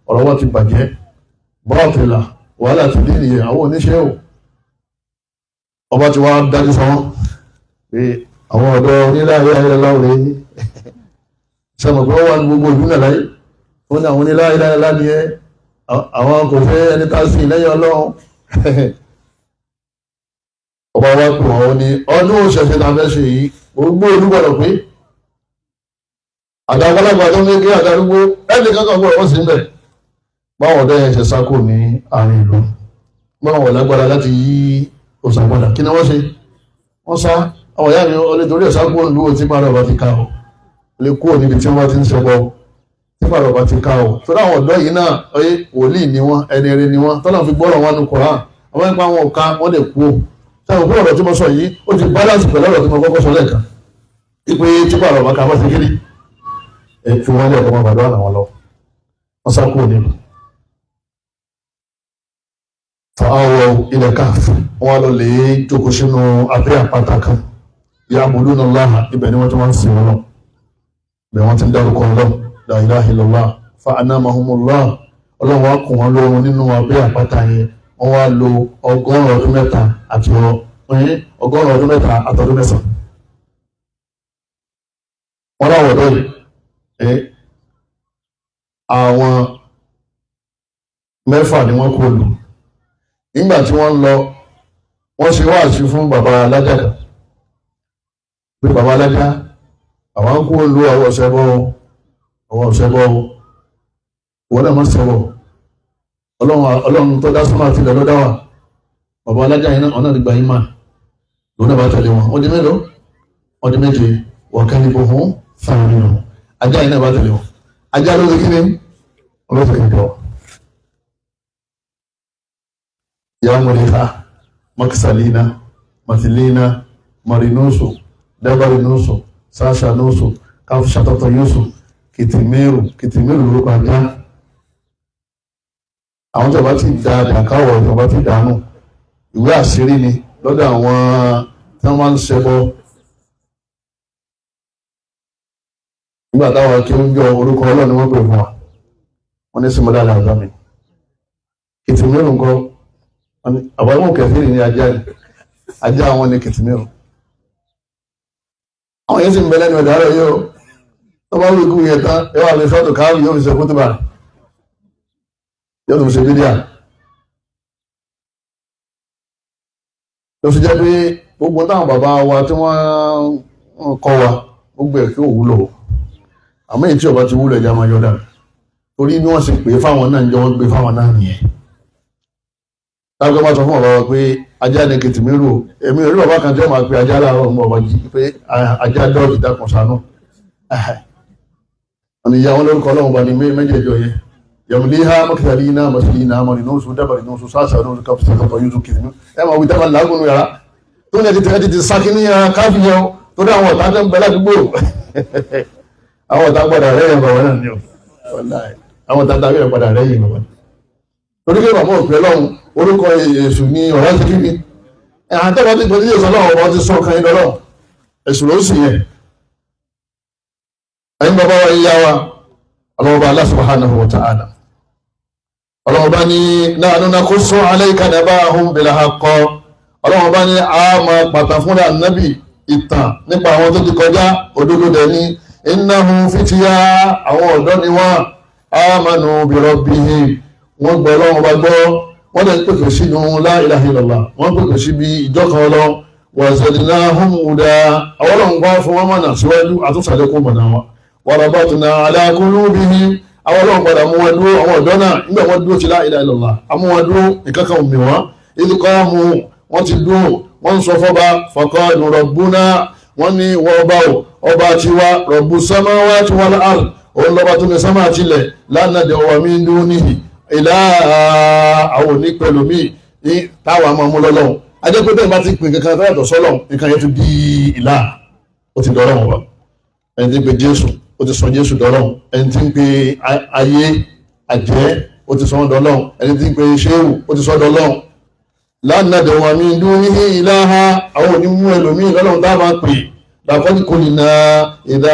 ọ̀rọ̀ wọn ti bàjẹ́ bọ́ọ̀tìlà, wàhálà ti dín nìyẹn, àwọn oníṣẹ́ o. Ọba ti wá dájú sọ wọn pé àwọn ọ̀dọ́ oníláyé ayélujára sọmọ pé wọ́n wà ní gbogbo ìlú náà láyé, wọ́n ní àwọn oníláyé ayélujára ni ẹ, àwọn kò fẹ́ ẹni tá a sìn lẹ́yìn ọlọ́run. Ọba wa pè wọ́n ní ọdún òṣèṣe tá a fẹ́ ṣe yìí, gbogbo ìlú gbọ́dọ̀ pé àdàgbàlagbà tó ń gé àdàrúgbó ẹnì kankan gbọ́dọ̀ wọ́n sì ń bẹ̀. Báwọn ọ̀dọ́ yẹn ṣe sákò ní àárín ìlú, báwọn lágbára láti yí òsàn padà, kí ni wọ́n ṣe? Wọ́n sá. Àwọn ìyá mi olè torí ẹ̀sá kúrò nílùú tí parọ́ ọba ti ká o, lè kúrò níbi tí wọ́n ti ń ṣẹbọ tí parọ́ ọba ti ká o. Torí àwọn ọ̀dọ́ yìí náà, ọyẹ wòlíì ni wọ́n, ẹni eré ni wọ́n, tọ́lá fi gbọ́rọ̀ wọn nu Kùránì, àwọn nípa wọn ò ká, wọ́n lè kú o. Sẹ́wọ̀n kú ọ̀rọ̀ tí mo sọ yìí, ó ti balance pẹ̀lú ọ̀rọ̀ tí mo kọ́kọ́ sọ lẹ́ẹ̀kan ipe tí parọ́ ọba ká wọ́n ti kiri ẹ̀ fi wọ́n lẹ́ẹ̀kọ́ máa bàdúrà làwọn lọ, wọ́n sá kúrò nílùú. Fa'awaw ila kahf, wọ́n lọ lè jókòó sínú abẹ́ àpáta kan. Ya'buduna Allaha, ibẹ̀ ni wọ́n ti wọ́n ń sìn wọn, ibẹ̀ wọ́n ti ń dárúkọ Ọlọ́run, la ilaha illallah. Fa anamahumullah, Ọlọ́run wa kùn wọn lóorun nínú abẹ́ àpáta yẹn. Wọ́n wá lo 103 àti 3 ọdún àtọdún 9. Wọ́n láwọ̀ ọ̀dọ́ yìí, àwọn 6 ni wọ́n kó lù. Nígbà tí wọ́n lọ, wọ́n ṣe wáàsí fún bàbá alájà kan pé bàbá alájà, àwọn kó lu àwọn ọ̀sẹ̀ bọ́, àwọn ọ̀sẹ̀ bọ́, wọ́n náà má sọ̀rọ̀, Ọlọ́run tó dá sọ́mà tilẹ̀ ló dá wà. Bàbá alájà yẹn náà ọ̀nà ìgbà yín mà lòun náà bá tẹ̀lé wọn. Ó di mélòó? Ó di 7. Wọ́n kẹ́ni bò fún fáwọn nínú ajá yẹn náà bá tẹ̀lé wọn. Ajá ló ti kí ni ọlọ́sẹ̀ kìí bọ̀. Ya mọ̀lẹ́ta makisalina matilina marinusu dabarinusu sashanusu káfíṣàtọ̀tọ̀ kìtìmírù kìtìmírù lórúkọ ajá. Àwọn tó bá ti da dàkáwọ̀ tó bá ti dànù ìwé àṣírí ni lọ́dọ̀ àwọn tí wọ́n máa ń ṣẹbọ. Nígbà táwọn kí ń jọ orúkọ Ọlọ́run ni wọ́n pè fún wa, wọ́n ní símọ́lá làbá mi kìtìmírù ńkọ́. Àbáwọn kẹfìrì ní ajá ni ajá wọn ní kìtìmírù. Àwọn yẹn sì ń bẹ lẹ́nu ẹ̀dá rẹ̀ yóò tó bá wí kú yẹn tán, yóò wà ní sọ́ọ̀tù káàrù, yóò fi ṣe kútùbà, yóò tún ṣe bídíà. Ló fi jẹ́ pé gbogbo táwọn bàbá wa tí wọ́n kọ́ wa gbogbo ẹ̀ kí ò wúlò, àmọ́ èyí tí ọba ti wúlò ẹja máa yọ dànù, torí bí wọ́n ṣe pè é fáwọn náà ń jọ wọ́n gbé fáwọn náà nìyẹn. Táwọn bá sọ fún bàbá wa pé ajá ni kìtìmírù, èmi ò rí bàbá kan tí wọ́n máa pe ajá láàárọ̀ ọmọ ọba jí pé ajá dọ́ọ̀gì dákun ṣàánú. Wọ́n ní ìyá wọn lórúkọ Ọlọ́run bá ní méjèèjọ yẹn, yàmùlíhá mọ́kìtàlínà mọ́sílínà mọ́rìnúsù dábàrínúsù sáàsàrínúsù káfíṣàtọ̀ yúzù kìtìmírù. Ẹ máa wí tábà lágùnú yàrá tó ní ẹtì ti sákì ní káfíyàn tó dá àwọn ọ̀tá tó ń bẹ ládùúgbò. Àwọn ọ̀tá padà rẹ́yìn bàbá náà ni ó, àwọn ọ̀tá tàbí padà rẹ́yìn bàbá náà, torí pé bàbá òpè lọ́hùn orúkọ èṣù ní ọ̀rá ti kíni ẹ̀hàn tẹ́lẹ̀ tí gbọ́dọ̀ yóò sọ lọ́wọ́ ọba ti sọ ọkàn yín lọ́wọ́ èṣù ló sì yẹn. Ẹ̀yin bàbá wa yíyá wa, ọlọ́wọ́ bá Allah subhanahu wa ta'ala, ọlọ́wọ́ bá ní nahnu naqussu alayka naba'ahum bil haqq, ọlọ́wọ́ bá ní a máa pàtà fúnra nábì ìtàn nípa àwọn tó ti kọjá, òdodo dẹ̀ ní innahum fitya, àwọn ọ̀dọ́ ni wọ́n, amanu bi rabbihim, wọ́n gbọ́ ọlọ́run bá gbọ́, wọ́n lè pèpè sínú la ilaha illallah, wọ́n pèpè síbi ìjọ kan ọlọ́run, wa zadnahum huda, àwọn ọlọ́run bá fún wọn mọ̀nà síwájú àtúnṣàlékún mọ̀nà wọn, wa rabatna ala qulubihim, àwọn ọlọ́run padà mú wọn dúró, àwọn ọ̀dọ́ náà nígbà wọ́n dúró ti la ilaha illallah, àmú wọn dúró, nǹkan kan mì wọ́n, idh qamu, wọ́n ti dúró, wọ́n ń sọ fọ́ba, faqalu rabbuna, wọ́n ní wọ́n ọba ò ọba tiwa, rabbu samawati wal ard, òun lọ́ba tó ní sámà tilẹ̀, la nad'u min dunihi ìlà, àwọn òní pẹ̀lú míì ní táwọn àmọ́ mú lọ́lọ́run. Ajẹ́pẹ́tẹ́ bá ti pè kankan tó yàtọ̀ sọ́lọ́run, nǹkan yẹn ti di ìlà, ó ti dọ̀rọ̀ wọn wá. Ẹni tí ń pe Jésù, ó ti sọ Jésù dọ̀rọ̀. Ẹni tí ń pe ayé àjẹ́, ó ti sọ wọn dọ̀lọ́run. Ẹni tí ń pe ṣéwù, ó ti sọ dọ̀lọ́run. Lánàdẹ̀ wọn mi dún ní ìlàhà, àwọn òní mú ẹlòmíì lọ́lọ́run tá a máa pè làkọ́ni kò nìna ìdá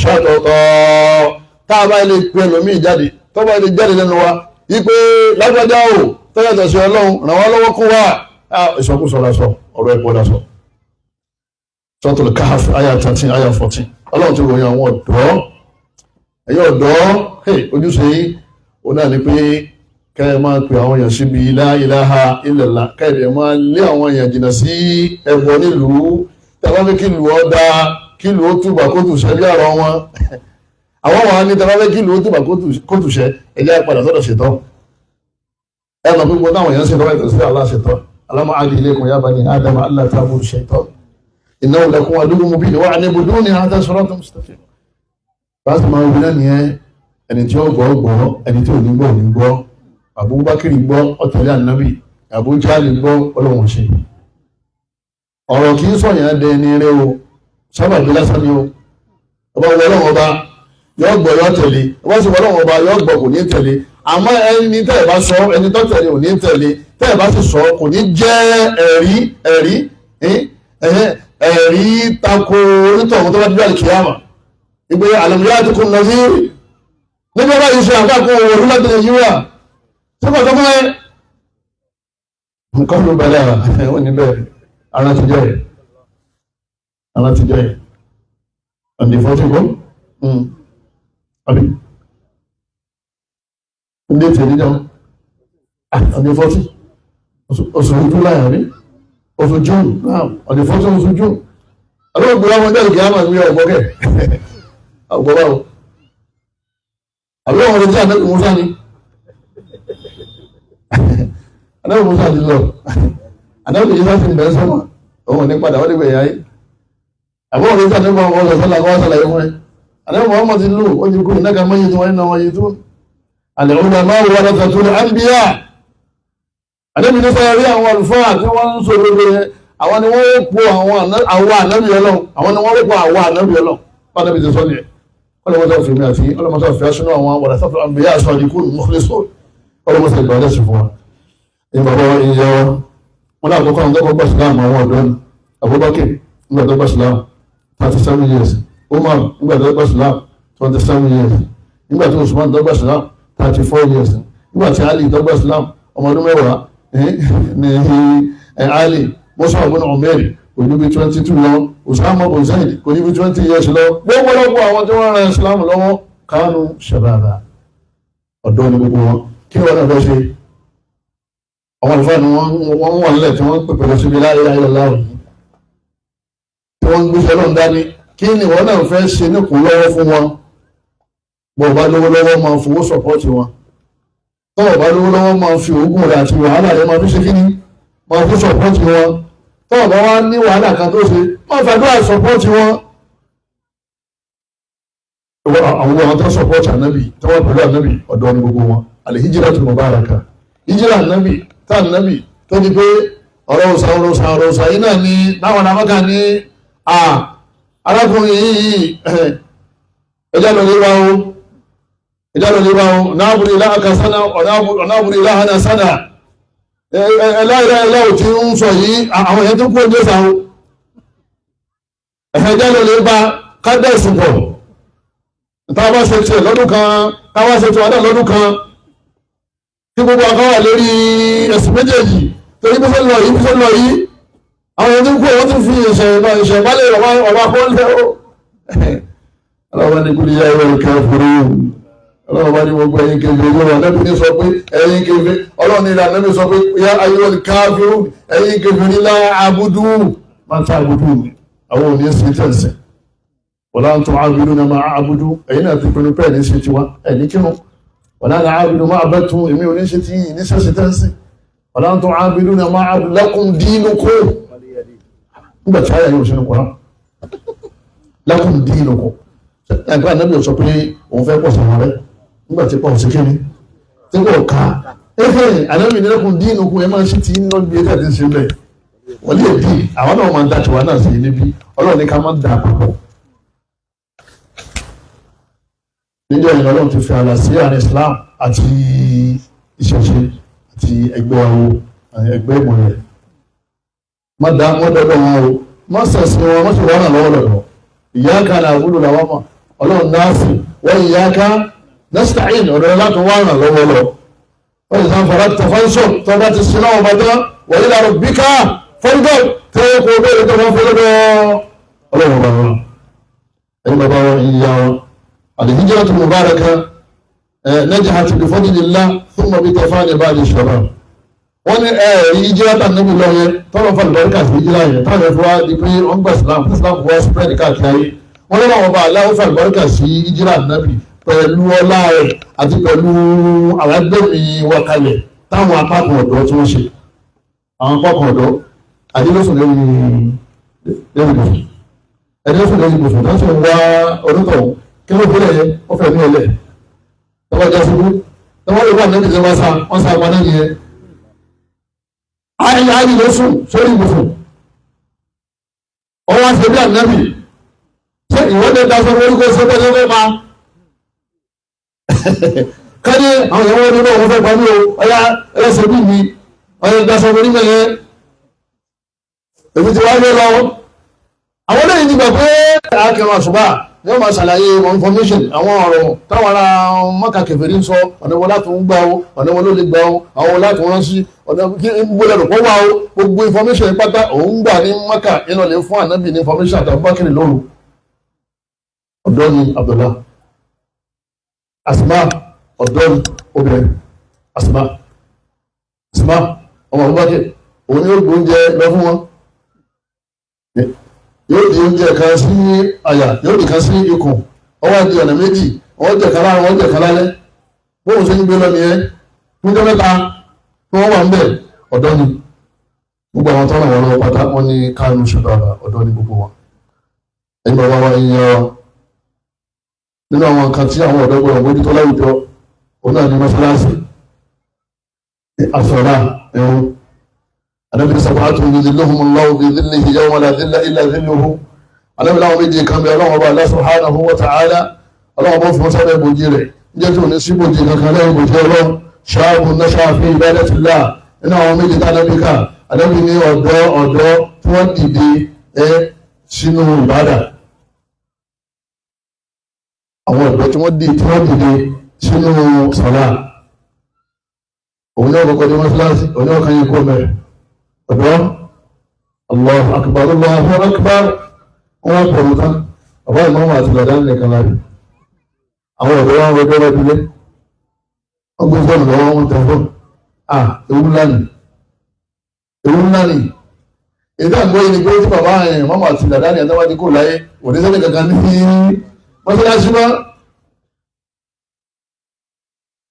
ṣàtọ̀tọ̀. Tá a bá lè pe ẹlòmíì jáde, tọ́ba ilé jáde lẹ́nu wa wípé lágbájá o tọ́yàtọ̀ sí Ọlọ́run ràn wá lọ́wọ́ kún wa, ìsọkúsọ lásọ, ọ̀rọ̀ ẹ̀pọ̀ lásọ. Suratul Kahf àyà 13 àyà 14, Ọlọ́run ti ròyìn àwọn ọ̀dọ́. Ẹ̀yin ọ̀dọ́, ojúṣe yín òun náà ni pé kẹ́ ẹ máa pe àwọn èèyàn síbi la ilaha illallah, kẹ́ ẹ máa lé àwọn èèyàn jìnnà sí ẹbọ nílùú. Tẹ́lá fẹ́ kí ìlú ó dáa, kí ìlú ó túbà kó tù sẹ́bí àrọ̀ wọn. Àwọn wà ní tẹ́lá fẹ́ kí ìlú ó túbà kó tù sẹ́, ẹ̀jẹ̀ padà sọ́dọ̀ ṣètọ́. Ẹ mọ̀ pé gbogbo táwọn èèyàn ń ṣe lọ́wọ́ ìtọ́sí Allah ṣètọ́. Alam a'had ilaykum ya bani Adama alla ta'budu shaytan innahu lakum aduwwun mubin wa an i'buduni hadha siratun mustaqim. Báṣe máa wí náà nìyẹn, ẹni tí ó gbọ́ gbọ́, ẹni tí ò ní gbọ́ ò ní gbọ́. Abubakar gbọ́, ó tẹ̀lé ànábì. Abu Jahal gbọ́, ọlọ́wọ̀n ṣe. Ọ̀rọ̀ kì í sọ̀yàn dẹni rẹ o, sábàbí lásán ni o. Ọba wọ ọlọ́wọ̀n ọba yọ gbọ́ yọ tẹ̀lé, ọba sì wọ ọlọ́wọ̀n ọba yọ gbọ́ kò ní tẹ̀lé. Àmọ́ ẹni tẹ́ ẹ̀ bá sọ, ẹni tó tẹ̀lé ò ní tẹ̀lé, tẹ́ ẹ̀ bá sì sọ kò ní jẹ́ ẹ̀rí ẹ̀rí. ẹ̀rí tako onítọ̀hún tó bá dúró àlìkìyàmà ìgbé àlàmúyá àti kùn nàzír nígbà báyìí ṣe àkàkùn òwò láti Nàìjíríà tí kò tó fún ẹ. Nǹkan ló bẹ̀rẹ̀ àwọn níbẹ̀ ara ti jẹ́ ara ti jẹ́ ọ̀nà ìfọ́tíkọ́ àbí ndé tèmi jẹun ọ̀nà ìfọ́tí oṣù July àbí oṣù June ọ̀nà ìfọ́tí oṣù June àbí ògbó àwọn ọjọ́ ìkìyà máa ń gbé ọ̀gbọ́kẹ̀ ọ̀gbọ́ báwo àbí wọn retí ànábì Musa ni ànábì Musa ti lọ ànábì Isa ti bẹ̀rẹ̀ sọ́mà òun ní padà wọ́n ti gbẹ̀yà yìí àbí wọn retí ànábì Muhammad sọ́lá kọ́ sọ́lá yìí fún ẹ ànábì Muhammad ti lù ó ti kú ìnáka mọ́yì tí wọ́n ní náà wọ́n yìí tó àlẹ́ òun máa wà lọ́tọ̀ tó ní àǹbíyà ànábì ní sọ́yà rí àwọn àlùfáà tí wọ́n ń sọ gbogbo yẹn àwọn ni wọ́n po àwọn ànábì Ọlọ́run àwọn ni wọ́n po àwọn ànábì Ọlọ́run bá ànábì ti sọ nìyẹn ọlọ́mọdé ọ̀fẹ́ mi àti ọlọ́mọdé ọ̀fẹ́ aṣọ́nà àwọn wàrà sáfẹ́ àmbíyá aṣọ àdínkù mọ́kílẹ́sọ ọlọ́mọdé ìgbà ọlẹ́sìn fún wa. Ní bàbá wa ìyá wa wọn náà kọ́kọ́ àwọn tó kọ́ gbà sílámù àwọn ọ̀dọ́ ni Abubakar nígbà tó gbà sílámù 37 years, Umar nígbà tó gbà sílámù 27 years, nígbà tó Usman tó gbà sílámù 34 years, nígbà tí Ali tó gbà sílámù ọmọ ọdún 10 ní Ali. Musa ibn Umair kò ní bí 22 lọ, Usama bin Zaid kò ní bí 20 years lọ. Gbogbo lọ́pọ̀ àwọn tí wọ́n ran Islam lọ́wọ́ kánú shababa, ọ̀dọ́ ni gbogbo wọn. Kí wọ́n náà fẹ́ ṣe? Àwọn àlùfáà ni wọ́n wà nílẹ̀ tí wọ́n pèpè lọ síbi la ilaha illallah yìí tí wọ́n ń gbéṣẹ́ lọ́n dání. Kí ni wọ́n náà fẹ́ ṣe níkùn lọ́wọ́ fún wọn? Bọ̀ bá lówó lọ́wọ́, máa fowó support wọn. Tọ́wọ̀ bá lówó lọ́wọ́, máa fi oògùn rẹ̀ àti wàhálà rẹ̀ máa fi ṣe kíní, máa fi support wọn. Tọ́wọ̀ bá wá ní wàhálà kan tó ṣe, máa fàdúrà support wọn. Àwọn tó support ànábì, tọ́wọ́ pẹ̀lú ànábì, ọ̀dọ́ ni gbogbo wọn. Al-hijratul mubaraka, hijira ànábì tá ànábì tó di pé ọ̀rọ̀ òsà ọ̀rọ̀ òsà ọ̀rọ̀ òsà yìí náà ni láwọn àmọ́kà ní arákùnrin yìí, ẹjá lọ lè bá o, ẹjá lọ lè bá o, na'budu ilahaka sana wa na'budu ilahana sana ẹláìláìláò tí ń sọ yìí, àwọn èèyàn tó kú oúnjẹ sáwọn ẹjá lọ lè bá kádẹ́sì pọ̀. Táwa ṣe tiẹ̀ lọ́dún kan, táwa ṣe tiẹ̀ lọ́dún kan, kí gbogbo àkọwà lórí ẹ̀sìn méjèèjì, torí bí sẹ́ lọ yìí, bí sẹ́ lọ yìí, àwọn èèyàn tó kú, wọ́n tún fi ìṣẹ̀ ìbálẹ̀ ọba kọ́lẹ̀ ó. Ọlọ́wọ́ ní kúlẹ̀ yá ìwé kẹfùrú, ọlọ́wọ́ bá ní gbogbo ẹ̀yin kẹfìrí, olóòwò anábì ní sọ pé ẹ̀yin kẹfìrí, ọlọ́run ní ìlànà sọ pé yá ayé káfíru, ẹ̀yin kẹfìrí, lá abudu máa ń tá abudu àwọn òní sí tẹ̀sí wọ́n tó abudu náà máa abudu. Ẹ̀yin náà ti pinnu pẹ́ẹ́ ní ṣe tiwa ẹ̀ ní kírun. Wọ́n náà abudu máa bẹ́ tún èmi ò ní ṣe tí yìí ní ṣẹ́ṣe tẹ̀sí. Wọ́n tó abudu náà máa abudu lakum dinukum. Nígbà tí àyà yóò ṣe ní kọ́ra lakum dinukum, ẹgbẹ́ anábì sọ pé òun fẹ́ pọ̀ sọ̀rọ̀ rẹ nígbà tí pọ̀ sí kíni tí kò ká ẹ̀fẹ̀. Anábì ní lakum dinukum, ẹ máa ṣe tí ń lọ bí ẹ̀ka ti ń ṣe bẹ́ẹ̀ wọ́n lè bí àwọn náà máa ń da tiwa náà sí níbí. Ọlọ́run ní ká máa ń da papọ̀. Níjọ́ ìyẹn, Ọlọ́run ti fi àlà sí àárín Islam àti ìṣẹ̀ṣe àti ẹgbẹ́ awo, ẹgbẹ́ ìmọ̀lẹ̀. Má dá wọ́n dọ́dọ̀ wọn o, má sẹ̀sìn wọn, má sì wọ́n ràn lọ́wọ́ lọ́dọ̀. Iyyaka na'budu làwọn mọ̀, Ọlọ́run náà sì wọ́n iyyaka nasta'in, ọ̀dọ̀ láti wọ́n ràn lọ́wọ́ lọ. Wọ́n sì fara tẹ̀fọ́nsọ̀ tó bá ti sin náà bàtà wa ila rabbika farghab, tí wọ́n kó bẹ́ẹ̀ tó wọ́n fẹ́ lọ́dọ̀ Ọlọ́run bàbá wọn. Ẹni bàbá wọn ìyá wọn, al-hijratu mubaraka najahat bi fadlillah thumma bi tafani ba'di shabab. Wọ́n ní ẹ̀rí ìjírá tà níbi lọ yẹn, tọ́lọ̀ fà lùbáríkà sí ìjírá yẹn, táwọn ẹ̀fọ́ wá di pé wọ́n gba Islam, Islam wá spread káàkiri ayé. Wọ́n lọ́wọ́ àwọn ọba aláwọ̀ fà lùbáríkà sí ìjírá nàbì pẹ̀lú ọlá rẹ̀ àti pẹ̀lú àwọn ẹgbẹ́mi wọkalẹ̀ táwọn apákan ọ̀dọ́ tí wọ́n ṣe. Àwọn apákan ọ̀dọ́ àdínlọ́sùn lórí lórí ibùsùn, ẹ̀dínlọ́sùn lórí ibùsùn tó ń ṣe wá onítọ̀hún. Kí ló fẹ́lẹ̀ yẹn? Ó fẹ́ ní ẹlẹ̀ tọ́wọ́ já síbú tọ́wọ́ lè wà níbi tí wọ́n sá wọ́n sá padà yẹn. Ayé ayé ló sùn sórí ibùsùn, ọwọ́ àti ẹbí ànábì. Ṣé ìwọ́de daṣọ orúkọ ṣe bẹ́ẹ̀ ló fẹ́ pa káyé àwọn ìyàwó ní náà wọ́n fẹ́ pa mí o? Ọyá ẹyẹ ṣe bí mi, ọyá daṣọ orí mẹ́yẹ, èmi ti wá lé lọ. Àwọn lẹ́yìn ti gbà pé akẹrun àṣùbà ni wọ́n máa ṣàlàyé information, àwọn ọ̀rọ̀ táwọn ará Mọ́kà kèfèrí ń sọ, ọ̀nà wọn láti ń gbà ó, ọ̀nà wọn ló lè gbà ó, àwọn láti rán sí ọ̀nà gbọ́dọ̀ pọ̀ wá ó, gbogbo information pátá òun gbà ní Mọ́kà iná lè fún ànábì ní information àti Abubakar lóru. Ọ̀dọ́ ni Abdullah. Asma ọ̀dọ́ ni obìnrin. Asma, Asma ọmọ Abubakar, òun ni ó gbóúnjẹ lọ fún wọn, yóò di oúnjẹ kan sí àyà, yóò di kan sí ikùn, ọwọ́ àti ọ̀nà méjì, wọ́n jẹ kan láàárọ̀, wọ́n jẹ kan lálẹ́. Bóun ṣe ń gbé lọ nìyẹn fúnjọ́ mẹ́ta tí wọ́n wà ń bẹ̀. Ọ̀dọ́ ni gbogbo àwọn tọ́nà wọn lọ́wọ́ pátá, wọ́n ní kánú ṣùgbọ́n ọ̀dọ́ ni gbogbo wọn. Ẹ̀yin bàbá wa, ẹ̀yin wa, nínú àwọn nǹkan tí àwọn ọ̀dọ́ gbọ́dọ̀ mójútó láwùjọ, òun náà ní mọ́ṣáláṣí, àsọ̀rà ẹ̀rù. Ànábì sab'atun yudhilluhumullahu fi dhillihi yawma la dhilla illa dhilluhu. Ànábì láwọn méje kan bẹ, Ọlọ́run Ọba Allah subhanahu wa ta'ala, Ọlọ́run bó fún sábẹ́ bòjì rẹ̀ níjẹ́ tí ò ní sí bòjì kankan lẹ́yìn bòjì Ọlọ́run. Shabun nasha'a fi ibadatillah. Nínú àwọn méje tá Ànábì ká, Ànábì ní ọ̀dọ́ ọ̀dọ́ tí wọ́n dìde ẹ sínú ìbádà, àwọn ọ̀dọ́ tí wọ́n dìde sínú sàlá. Òun náà kọ́kọ́ ní mọ́sálásí, òun náà kàn yín kó mẹ́rin ọ̀dọ́. Allahu akbar, Allahu akbar, wọ́n pọ̀lú tán, bàbá ìmọ̀ọ́mọ̀ àti bàdá nìkan lárí. Àwọn ọ̀dọ́ wọn rọjọ́ lọ́dúnlé, wọ́n gbé fóònù lọ́wọ́, wọn tẹ̀ fóònù. À, ewu ńlá ni, ewu ńlá ni. Èyí tá à ń gbọ́ yìí ni pé tí bàbá ìmọ̀ọ́mọ̀ àti bàdá ní àtàwọn kò láyé, òní sẹ́ni kankan ní mọ́sálásí mọ́.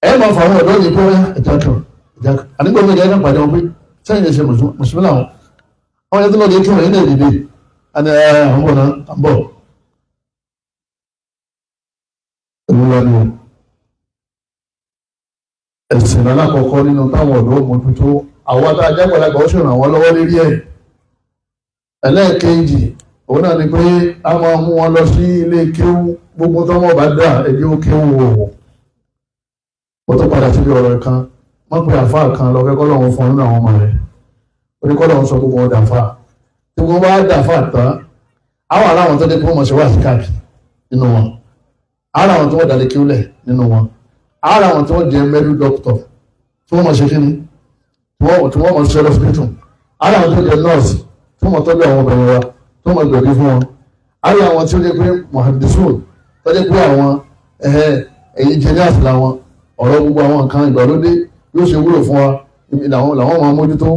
Ẹ máa fọ àwọn ọ̀dọ́ yìí pé ẹ̀já kan, ẹ̀já kan àdúgbò mi, ẹ̀já kan pàdé wọn pé sẹ́yìn lè ṣe mùsùlùmí làwọn àwọn ẹni tó lọ́ọ́ di kí wọ́n yín náà dìde àni ẹ̀ àwọn bọ̀ náà à ń bọ̀. Ewu ńlá ni o. Ẹ̀sìn alákọ̀ọ́kọ́ nínú táwọn ọ̀dọ́ mójútó, àwọn tá a jẹ́ àgbàlagbà ó sì ràn wọ́n lọ́wọ́ lérí ẹ̀. Ẹlẹ́ẹ̀kejì, òun náà ni pé a máa mú wọn lọ sí ilé kéwú. Gbogbo tó wọ́n bá dà, ẹbí ó kéwú wò. Ó tó padà síbi ọ̀rọ̀ kan, wọ́n pe àfáà kan lọ fẹ́ kọ́ lọ́wọ́ fún nínú àwọn ọmọ rẹ̀. Ó ní kọ́ lọ́wọ́ sọ gbogbo wọn dàfáà. Tí wọ́n bá dàfáà tán, àwọn aláwọn tó dé pé wọ́n mọ̀ ṣe wá sí káàkiri nínú wọn, ara àwọn tí wọ́n dàlẹ́ kíúlẹ̀ nínú wọn, ara àwọn tí wọ́n jẹ́ mẹ́rú dọ́kítọ̀ tí wọ́n mọ̀ ṣe kíni, tí wọ́n mọ̀ ṣe lọ́sibítù, ara àwọn tó jẹ́ nọ́ọ̀sì tí wọ́n mọ̀ tọ́jú àwọn obìnrin wa, tí wọ́n mọ̀ gbẹ̀bí fún wọn, ara àwọn tí ó jẹ́ pé muhandisun, tó jẹ́ pé àwọn engineers làwọn, ọ̀rọ̀ gbogbo àwọn nǹkan ìgbàlódé yóò ṣe wúlò fún wa làwọn máa mójútó.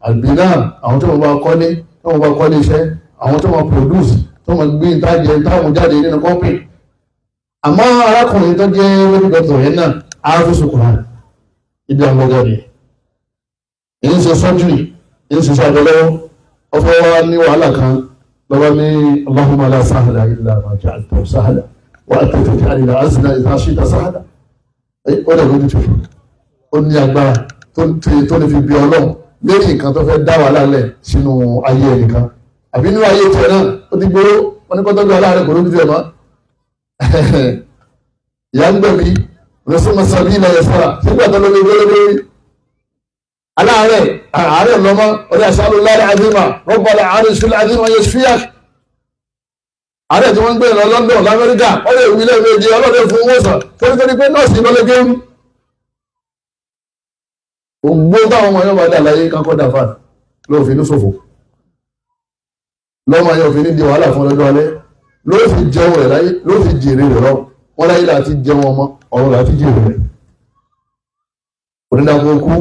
Àgbìnà àwọn tí wọ́n bá kọ́lé, tí wọ́n bá kọ́lé iṣẹ́, àwọn tí wọ́n produce, tí wọ́n gbé ìtajẹ táwọn jáde nínú company. Àmọ́ arákùnrin tó jẹ́ medical doctor yẹn náà áfíìsì kùnà ibi àwọn ọ̀gá rẹ̀ èyí ń ṣe surgery, èyí ń ṣe iṣẹ́ abẹ lọ́wọ́, ọfẹ́ wa ní wàhálà kan lọ́wọ́ ní Allahumma la sahla illa ma ja'altahu sahla wa anta taj'al al-hazna idha shi'ta sahla. Ó dẹ̀ lójú tó ó ní agbára tó lè fi bí Ọlọ́run lérí nǹkan tó fẹ́ dá wàhálà lẹ̀ sínú ayé ẹnìkan àbí nínú ayé tiẹ̀ náà. Ó ti gbowó wọn ní kọ́tọ́jú aláàrẹ̀, kò lójú tiẹ̀ mọ́. Ìyá ń gbẹ̀mí lọ́sọ́mọ sàbí ilẹ̀ ẹ̀fọ́ra sígbà tó lórí gbólógbó aláàárẹ̀ àárẹ̀ lọ́mọ ọdẹ àṣàlù lára àdìmà rọ́bàlà àríṣùlẹ̀ àdìmà yẹ ṣíyà. Àárẹ̀ tí wọ́n ń gbé lọ London, lamẹ́ríkà, wọ́n lè wí lẹ́ẹ̀mejì, ọlọ́dẹ fún owó sàn torí pé nọ́ọ̀sì lọ́lẹ́gẹ́ ń gbogbo táwọn ọmọ yóò bá dà láyé kankọ́ dà fà lóòfin ní ṣòfò lọ́mọ yóò fi ní di wàhálà fún ọlọ́jọ́ alẹ́, ló fi jẹun rẹ̀ láyé, ló fi jèrè rẹ̀ lọ. Wọ́n láyé láti jẹun ọmọ, ọ̀run láti jèrè rẹ̀. Onídàgbò kú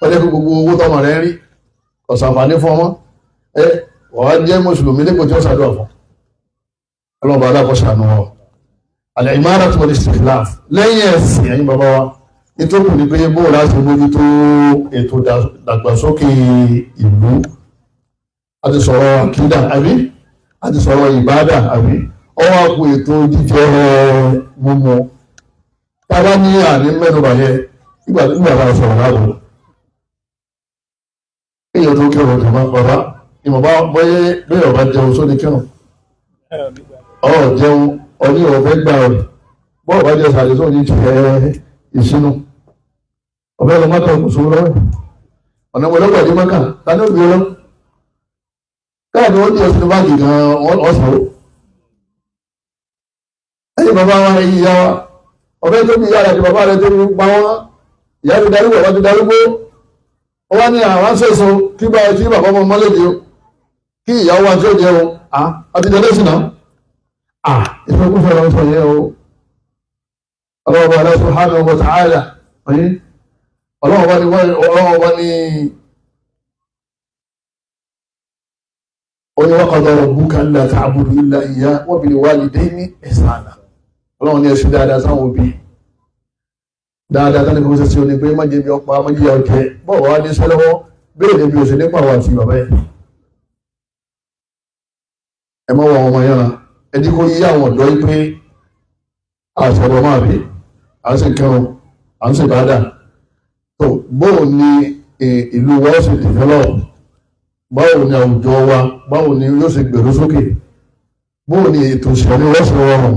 ọjọ́ pé gbogbo owó tọmọ rẹ̀ ń rí ọ̀sànfàní fún ọmọ ẹ wàá jẹ́ mùsùlùmí lẹ́kọ̀ọ́ tí ó ṣàdúrà fún ọlọ́mọba alákọ̀ọ́sànù wọn. Al-imaratu wal-istikhlaf lẹ́yìn ẹ̀sìn, ẹ̀yin bàbá wa, nítorí ní pé bóò láti mójútó ètò ìdàgbàsókè ìlú. A ti sọ̀rọ̀ àkídà, àbí? A ti sọ̀rọ̀ ìbádà, àbí? Ọwọ́ àpò ètò jíjẹ mímu tábà ní àní mẹ́nuba yẹn nígbà tá a sọ̀rọ̀ láàbò èèyàn tó kírun jàmá bàbá ìmọ̀ bá bọ́yé bẹ́ẹ̀ ọba jẹun sóni kírun ọ̀ jẹun ọní ọ̀fẹ́ gbà rẹ̀ bọ́ọ̀ bá jẹ sàlẹ̀ sóni jẹ ìsinú ọ̀fẹ́ lọ mọ́tò kò sówó lọ́wọ́ ọ̀nà wọlé wà ní mọ́kà tani ó gbé lọ. Káàdì ó ní ọ̀sìn báńkì gan ọ̀sán o. Ẹ̀yin bàbá wa, ẹ̀yin ìyá wa, ọ̀fẹ́ tó bí ìyá rẹ̀ àti bàbá rẹ̀ tó bí pa wọ́n, ìyá ti darúgbó, bàbá ti darúgbó. Ó wá ní àwọn aṣẹ́sọ kí bá kí bàbá ọmọ mọ́lẹ́dì o, kí ìyàwó wa tí ó jẹ o, àti jẹ lẹ́sìn náà. Ìfẹ́kúfẹ́ lọ sọ yẹn o. Ọlọ́wọ́ bá Allah subhanahu wa ta'ala, ọlọ́wọ́ bá ní ọlọ́wọ́ bá ní ó ní wa qada rabbuka alla ta'budu illa iyyahu wa bil walidayni ihsana. Ọlọ́wọ́ ní ẹ̀sùn dáadáa sáwọn òbí. Dáadáa tánì kò sí ní pé má jẹ́ bí ọpa, má jẹ́ ọjẹ́, bọ́ọ̀ wá ní sẹ́lọ́wọ́ bẹ́ẹ̀ ni bí o sì nípa àwọn àti bàbá ẹ̀. Ẹ má wọ àwọn ọmọ yẹn, ẹni kò yí àwọn ọ̀dọ́ yìí pé àṣọ̀rọ̀ máa bí à ń sì kẹrun, à ń sì bàdà. Tó bóun ni ìlú wa ó sì develop, báwo ni àwùjọ wa, báwo ni yóò ṣe gbèrú sókè, bóun ni ètò ìṣẹ̀lẹ̀ wọ́n ṣe rọrùn.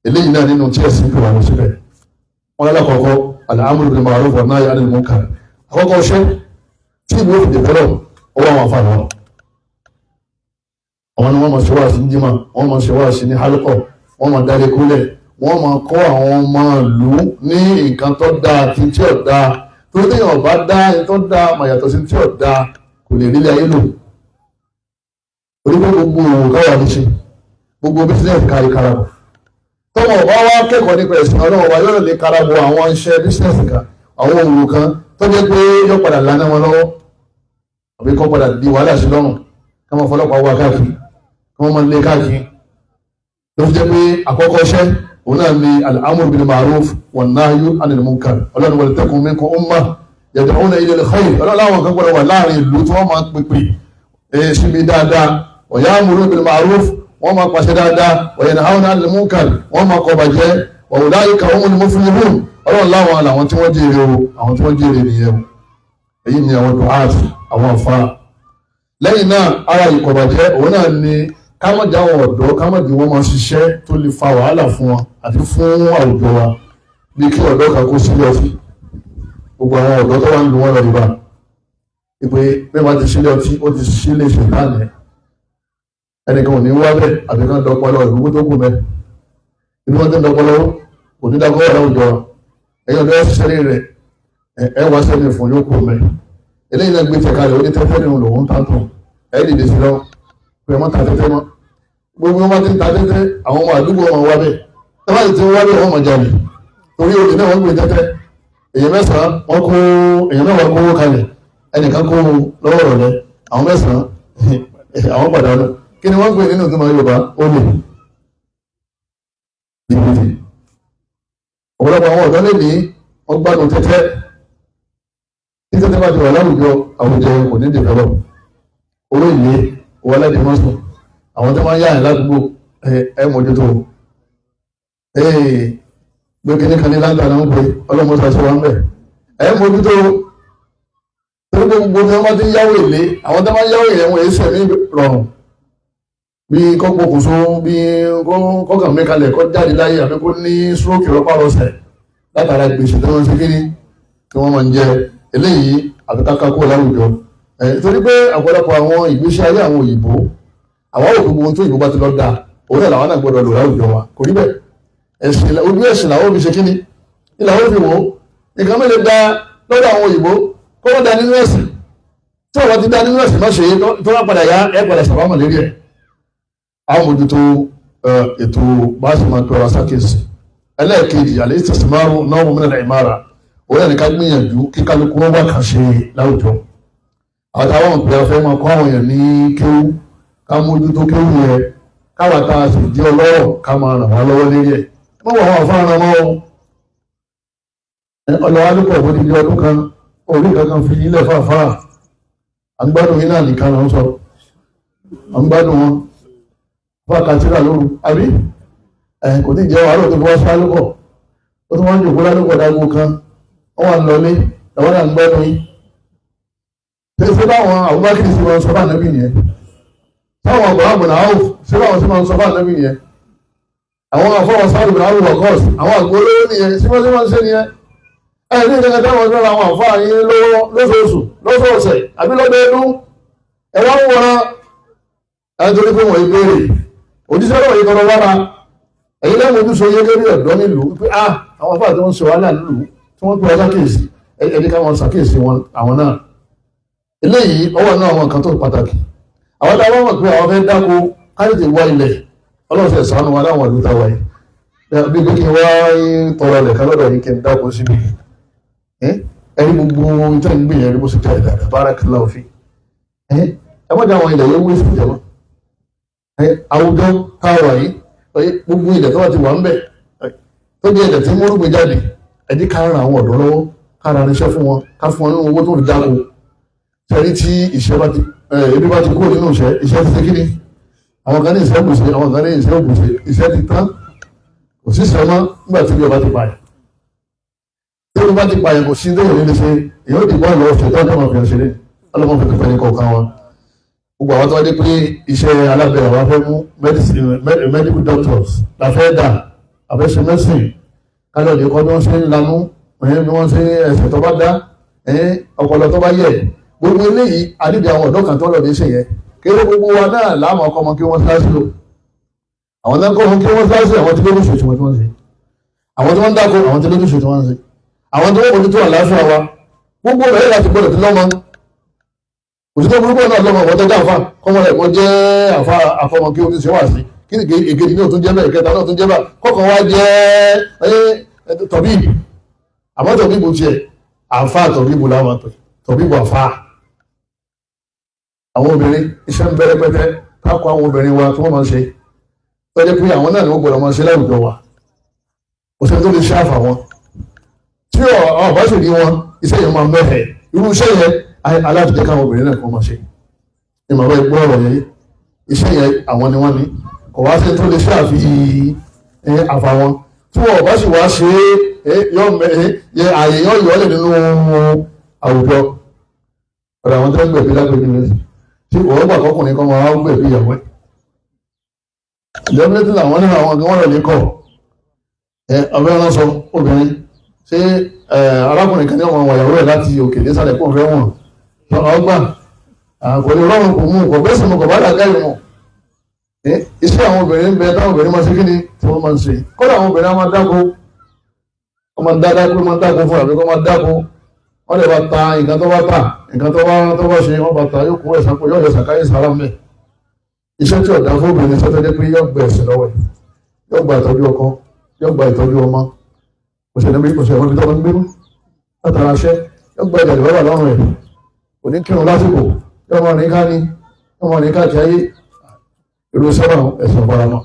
Eléyìí náà nínú tí ẹ̀sìn pè wà lọ síbẹ̀. Wọn lálàkọ̀ọ́kọ́ al-amru bil ma'ruf wa nahy 'anil munkar. Àkọ́kọ́ ṣẹ́ tí ìlú òfin develop, ọwọ́ àwọn afáàní wọn. Àwọn ni wọ́n máa ṣe wáàsí ní jimá, wọ́n máa ṣe wáàsí ní hálùkọ̀, wọ́n máa dáre kúlẹ̀, wọ́n máa kọ́ àwọn ọmọ ìlú ní nǹkan tó dáa àti tí ò dáa. Torí téèyàn bá dá ẹni tó dáa mà yàtọ̀ sí tí ò dáa, kò lè rílé ayé lò. Torí pé gbogbo òwò káwà ní ṣe, gbogbo bísíǹsì kárí karabọ̀. Tọ́mọ̀ ọba wa kẹ́kọ̀ọ́ nípa ẹ̀sìn Ọlọ́run wa, yóò lè karabọ̀ àwọn iṣẹ́ bísíǹsì kan, àwọn òwò kan tó jẹ́ pé yóò padà lánàá wọn lọ́wọ́, àbí kọ́ padà di wàhálà sí lọ́rùn, ká máa fọlọ́pàá wá káàkiri, kí wọ́n máa lé káàkiri. Ló fi jẹ́ pé àkọ́kọ́ iṣẹ́ òun náà ni al-amru bil ma'ruf wan nahyu 'anil munkar. Ọlọ́run wal takum minkum ummah yad'una ila al-khayr. Ọlọ́run láwọn kan gbọ́dọ̀ wà láàrin ìlú tí wọ́n máa pèpè síbi dáadáa, wa ya'muruna bil ma'ruf, wọ́n máa pàṣẹ dáadáa, wa yanhauna 'anil munkar, wọ́n máa kọ̀ bàjẹ́, wa ulaika humul muflihun. Ọlọ́run láwọn làwọn tí wọ́n jèrè o, àwọn tí wọ́n jèrè nìyẹn o. Èyí ni àwọn du'at, àwọn àfa. Lẹ́yìn náà, ara ìkọ̀bàjẹ́ òun náà ni kámọ̀jà àwọn ọ̀dọ́, kámọ̀jì wọn máa ṣiṣẹ́ tó lè fa wàhálà fún wọn àti fún àwùjọ wa, bí kí ọ̀dọ́ kan kó sílé ọtí. Gbogbo àwọn ọ̀dọ́ tó wà ń lu wọn lọ rí bá ìpè bí wọ́n ti sílé ọtí, ó ti sílé ṣètánì, ẹnìkan ò ní wá bẹ́ẹ̀ àbí kan dọpọlọ ìgbógbó tó kù bẹ́ẹ̀. Ibi wọ́n ti ń dọpọlọ kò ní dákọ́ wà láwùjọ wa. Ẹ̀yin ọ̀dọ́ ṣiṣẹ́ rẹ̀, ẹ wá sẹ́ni fún yóò kú mẹ́. Eléyìí náà gbé tẹ̀ka rẹ̀, ó ní tẹ́tẹ́ nínú lòun tá tó ẹ̀ dìde sí lọ pé wọ́n ta tẹ́tẹ́ mọ́. Gbogbo wọn ti ń ta tẹ́tẹ́, àwọn ọmọ àdúgbò wọn wá bẹ́ẹ̀, tẹ́wọ́n ti wá bẹ́ẹ̀, wọ́n mọ̀ jalè torí olè náà wọ́n gbé tẹ́tẹ́. Èèyàn mẹ́sàn-án wọ́n kó, èèyàn mẹ́wàá kó kalẹ̀, ẹnìkan kó lọ́wọ́ rọ̀lẹ́, àwọn mẹ́sàn-án àwọn pàdánù. Kí ni wọ́n gbé nínú ìtumọ̀ Yorùbá? Olè, jìbìtì. Ọ̀pọ̀lọpọ̀ àwọn ọ̀dọ́ lè ní wọ́n gbádùn tẹ́tẹ́. Tí tẹ́tẹ́ bá ti wà láwùjọ, àwùjọ kò ní develop. Owó ìlé, owó aládìmọ́sùn, àwọn tó máa ń yáyàn ládùúgbò, ẹ mójútó. Gbé kíní kan ní láńtà náà ń pè ọlọ́mọ sàṣẹ wa ń bẹ̀, ẹ mójútó. Torí pé gbogbo tí wọ́n bá ti ń yáwó èlé, àwọn tó máa ń yáwó èlé wọn èyí sẹ̀mí rọrùn, bí kọ́pọ̀kùnso, bí kọ́kàn mẹ́kalẹ̀ kọ́ jáde láyé, àbí kó ní stroke rọpárọsẹ̀ látara gbèsè tí wọ́n ń ṣe kíní tí wọ́n máa ń jẹ. Eléyìí àti káká kó láwùjọ, torí pé ọ̀pọ̀lọpọ̀ àwọn ìgbésí ayé àwọn òyìnbó, àwọn òkú gbogbo tó òyìnbó bá ti lọ da, òun náà làwọn náà gbọdọ̀ lò láwùjọ wa. Kò rí bẹ́ẹ̀. Ẹ̀sìn, ojú ẹ̀sìn làwọn fi ṣe kíní ní làwọn fi wò ó. Nǹkan mẹ́lẹ̀ da lọ́dọ̀ àwọn òyìnbó, kó wọ́n da nínú ẹ̀sìn. Tí wọ́n ti da nínú ẹ̀sìn má ṣe tó wá padà yá ẹ̀ padà sàbámọ̀ lérí ẹ̀. Àwọn mójútó ètò bá a sì máa pẹ̀rọ sákèsì. Ẹlẹ́ẹ̀kejì, àlẹ́ ìtẹ̀símárù náà mú mílíọ̀nù ìmára, òun náà ní ká gbìyànjú kí kálukú wọn wà kàn ṣe láwùjọ. Àtàwọn òpè afẹ́ máa kọ́ àwọn èèyàn ní kéwú, ká mójútó kéwú yẹn, káwa tá a sì jẹ́ ọlọ́rọ̀ ká máa ràn wá lọ́wọ́ lérí ẹ̀. Wọ́n wọ̀ wọ́n fáwọn ọmọ ọlọ́wà lópọ̀ bó ti di ọdún kan orí kankan fi ilẹ̀ fàáfàá. À ń gbádùn yín náà nìkan là ń sọ, à ń gbádùn wọn fún àkàtìrà lóru, àbí kò tí ì jẹ́ wàhálà tó fi wá sí alúkọ̀, ó tún wá ń jòkó lálùkọ̀ dágbo kan, wọ́n wà lọlé làwọn náà ń gbádùn yín. Ṣé báwọn Abubakar sí wọn sọ fún ànábì nìyẹn? Táwọn ọgbà àbùnà áwò ṣé báwọn sí wọn sọ fún ànábì nìyẹn? Àwọn afọwọ́ sáré bùnà áwò wọ̀kọ́ọ̀sì àwọn àgbo olówó nìyẹn, sí wọ́n sí wọ́n ṣe nìyẹn? Ẹ ní ìjọba táwọn sọ̀rọ̀ àwọn àfáà yín lọ́wọ́ lóṣooṣù, lọ́sọ̀ọ̀sẹ̀ àbí lọ́dọọdún, ẹ wá ń wọra. Nítorí pé wọ́n ìbéèrè òjíṣẹ́ ọlọ́run yìí tọrọ wára. Ẹ̀yin lẹ́wọ̀n ojúṣe yé lórí ọ̀dọ́ nílùú pé àwọn afáà tí wọ́n ń ṣe wàhálà nílùú tí wọ́n pè wọ́n sákèsí, ẹni káwọn ṣàkíyèsí wọn àwọn náà. Eléyìí ọwọ́ náà àwọn nǹkan tó pàtàkì. Àwọn táwọn mọ̀ pé àwọn fẹ́ dáko, káyọ̀tì wá ilẹ̀. Ọlọ́run ṣe ṣàánú wa láwọn ìlú táwa yìí, bí pé kí n wá tọrọ ilẹ̀ kan lọ́dọ̀ yìí, kí n dáko síbi ẹni gbogbo ìtàn ìgbìyànjú bó ṣe jẹ́ ìdàdà. Barakallahu fi. Ẹ mọ̀jà àwọn ilẹ̀ yẹn wé sí ìjọba àwùjọ táwa yìí. Gbogbo ilẹ̀ tó bá ti wà ń bẹ̀ tó jẹ́ ilẹ̀ tí mórúgbìn jáde, ẹ̀dí ká ran àwọn ọ̀dọ́ lọ́wọ́, ká ra irinṣẹ́ fún wọn, ká fún wọn ní owó tó fi dáko. Sẹ́rí tí ìṣẹ́ bá ti ebi bá ti kúrò nínú ìṣẹ́, ìṣẹ́ ti ṣe kíni? Àwọn kan ní ìṣẹ́ òbùṣe, àwọn kan ní ìṣẹ́ òbùṣe. Ìṣẹ́ ti tán, kò sí ìṣẹ́ mọ́ nígbà tí ibi ọba ti pààyàn. Tí ibi bá ti pààyàn, kò sí ní òní lè ṣe. Èyí ó dìbò àlọ́ ọ̀sẹ̀ tó ọjọ́ fi ṣeré. Ọlọ́mọ fi pípẹ́ ní kọ̀ọ̀kan wa. Gbogbo àwọn tó wá dé pé iṣẹ́ alábẹ́ àwọn afẹ́ mú, medical doctors la fẹ́ dà, àfẹ́ṣe medicine, kálọ̀ ní kọ́ bí wọ́n ṣe ń lanú, bí wọ́n ṣe ẹsẹ̀ tó bá dá, ọpọlọ tó bá yẹ. Gbogbo eléyìí àdídì àwọn ọ̀dọ́ kan tó lọ ní ṣe yẹn kéré. Gbogbo wa náà láàmú ọkọ ọmọ kí wọ́n sáà sí o. Àwọn tó ń kọ́ ọmọ kí wọ́n sáà sí, àwọn tí lójúṣe tí wọ́n ṣe, àwọn tí wọ́n ń dáko, àwọn tí lójúṣe tí wọ́n ṣe, àwọn tí wọ́n mójútó àlàáfíà wa. Gbogbo rẹ̀ láti gbọ́dọ̀ ti lọ́mọ. Òtítọ́ burúkú náà lọ́mọ ọ̀pọ̀ tó jẹ́ àfa kọ́mọ rẹ̀ kọ́ jẹ́ àfa àfọmọ kí o ti ṣe wà sí kí ni èkejì náà tún jẹ́ bẹ́ẹ̀, ìkẹta náà tún jẹ́ bẹ́ẹ̀, kọ́kàn wá jẹ́ tọ̀bíìbù. Àmọ́ tọ̀bíìbù tiẹ̀ àfa tọ̀bíìbù láwọn tọ̀bíìbù àfa. Àwọn obìnrin, iṣẹ́ ń bẹ̀rẹ̀ pẹ́pẹ́ kákọ́ àwọn obìnrin wa tí wọ́n máa ń ṣe, tọ́jú pé àwọn náà ni wọ́n gbọ́dọ̀ máa ṣe láwùjọ wa. Kò sẹ́ni tó lè ṣe àfà wọn tí ọba sì rí wọn, iṣẹ́ yẹn máa mẹ́hẹ̀. Irú iṣẹ́ yẹn aláàtúnjẹ́ káwọn obìnrin náà kọ́ máa ṣe ní màá bá gbọ́ ọ̀rọ̀ yẹn. Iṣẹ́ yẹn àwọn ni wọ́n ní, kò wá sí tó lè ṣe àfi àfà wọn. Tí wọn ọba sì wá ṣe é, ààyè yọ yọ nínú àwùjọ. Ọ̀rọ̀ àwọn tó ń gbẹ̀bí lágbègbè rẹ̀ tí wọ́n gbà kọkùnrin kan máa ń gbẹ̀bí ìyàwó ẹ̀, definitely àwọn nínú àwọn kan wọ́n rẹ̀ ní kọ̀ ọ̀fẹ́ ránṣọ obìnrin. Ṣé arákùnrin kan ní ọmọ ìyàwó ẹ̀ láti òkè désàlẹ̀ pọ̀ fẹ́ wọ̀n ọgbà kò ní rọrùn, kò mú, kò bẹ́sẹ̀ mu, kò bá dàgá ìmọ̀. Iṣẹ́ àwọn obìnrin ń bẹ táwọn obìnrin máa ṣe kí ni tí wọ́n máa ń ṣe. Kọ́dà àwọn obìnrin á máa dáko, wọ́n máa dáko, máa dáko fún àbí kọ́ máa dáko. Wọ́n lè bá ta nǹkan tó bá tà, nǹkan tó bá ṣe, wọ́n bá ta, yóò kó ẹ̀sán pé yóò yọ sàkáyé sára mẹ́. Iṣẹ́ tí ọ̀dà fún obìnrin, iṣẹ́ tó dé pé yóò gbẹ ẹ̀sìn lọ́wọ́ ẹ̀, yóò gba ìtọ́jú ọkọ, yóò gba ìtọ́jú ọmọ, kò sí ẹni, kò sí ẹ̀wọ̀n ibi tó ń gbé látara iṣẹ́, yóò gba ìdàgbà wà lọ́rùn ẹ̀, kò ní kírun lásìkò, yóò máa rìn ká ní, yóò máa rìn káàkiri ayé. Irú iṣẹ́ náà, ẹ̀sìn ọ̀faramọ́.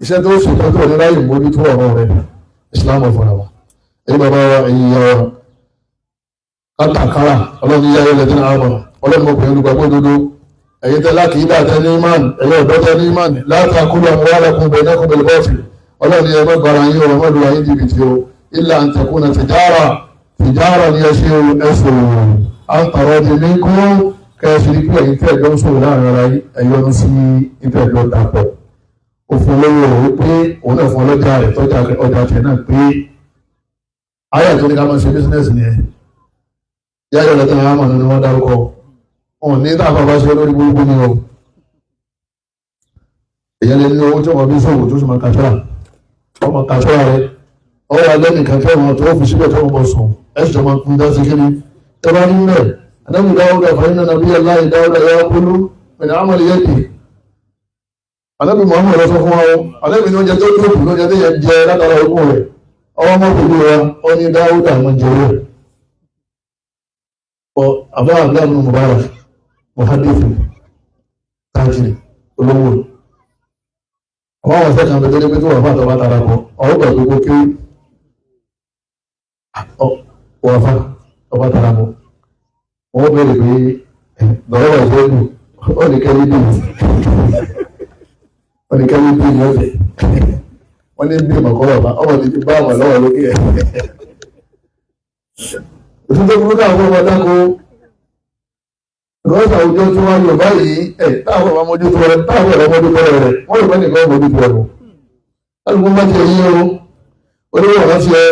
Iṣẹ́ tó ṣe tó ní láyè mójútó ọ̀rọ̀ rẹ̀, Islam ọ̀faramọ́. Ẹ̀yin bàbá wa, ẹ̀yin ìyá wa, kátàkárà, ọlọ́run yá ilẹ̀ tí náà mọ̀. Ọlọ́run ọkùnrin olùgbàgbọ́ òdodo, ẹ̀yin tẹ́ láti ìdá tẹ́ ní imán, ẹ̀yin ọ̀dọ́ tẹ́ ní imán, láti akúlù àwọn wàhálàkùn bẹ̀rẹ̀ náà kún bọ́ọ̀sì. Ọlọ́run ẹ má gbára yín, ọ̀rọ̀ mọ́lùwà yín jìbìtì o. Ilà ń tẹ̀kún tìjára tìjára ni ẹ ṣe ẹsẹ̀ à ń tàrọ́ di ní kú kẹ́ẹ̀sì ní pé ẹ̀yin tẹ́ ẹ̀jọ́ ń sọ̀rọ̀ láàrin ara yín, ẹ̀yọ́ ń sí ìtẹ̀jọ́ dàpọ̀. Òfin olówó rẹ̀ wípé òun náà fún ọlọ́jà rẹ̀ tọ́jà ọjà tiẹ̀ náà pé ayé àti oníkà máa ṣe bísínẹ́sì ni ẹ̀ yáyọ̀ lọ́tọ̀ àwọn àmọ̀ nínú wọn dárúkọ wọn ní táwọn bá ṣe lórí gbogbo ni o. Èyàn lè ní owó tí wọn fi ṣòwò tó sì máa kàṣọ́ra, ọmọ kàṣọ́ra rẹ ọwọ́ alẹ́ nìkan tí wọn tó fi síbẹ̀ tí wọn bọ̀ sùn, ẹ̀ sì jọ máa kún dá sí kí ni ẹ bá ní bẹ́ẹ̀. Anábì Dáúdà, fàyínà nàbí aláì Dáúdà yá kúlú mìíràn àmàlì yẹ́dì. Anábì Muhammad lọ sọ fún wa o. Anábì ní oúnjẹ tó dùn lóúnjẹ tó yẹ jẹ látara ogún rẹ ọwọ́ mọ́tò wa ó ní Dáúdà máa jẹ owó ọ. Àbá Abdullahi Mubarak, muhadithu, tajiri, olówó. Àwọn ọ̀sẹ̀ kan bẹ̀rẹ̀ pé tó wà fún àtọ́wà tara kọ ọ̀rọ̀ gbà gbogbo kí wà fún ọba tara kọ, wọ́n bẹ̀rẹ̀ pé lọ́rọ̀ ìṣẹ́gun ó ní kẹ́lí bí, ó ní kẹ́lí bí lọ́fẹ̀ẹ́. Wọ́n ní bí ìmọ̀kọ́ bàbá ọmọ ti bá àwọn lọ́wọ́ lókè ẹ̀. Òtítọ́ burúkú àwọn ọmọ dáko lọ́sà àwùjọ tí wọ́n yọ báyìí ẹ̀ táwọn ọmọ mójútó rẹ̀, táwọn ọmọ mójútó rẹ̀, wọ́n lè fẹ́ nìkan mójútó rẹ̀. Alùpùpù bá ti yí o, olówó ọ̀rá ti ẹ,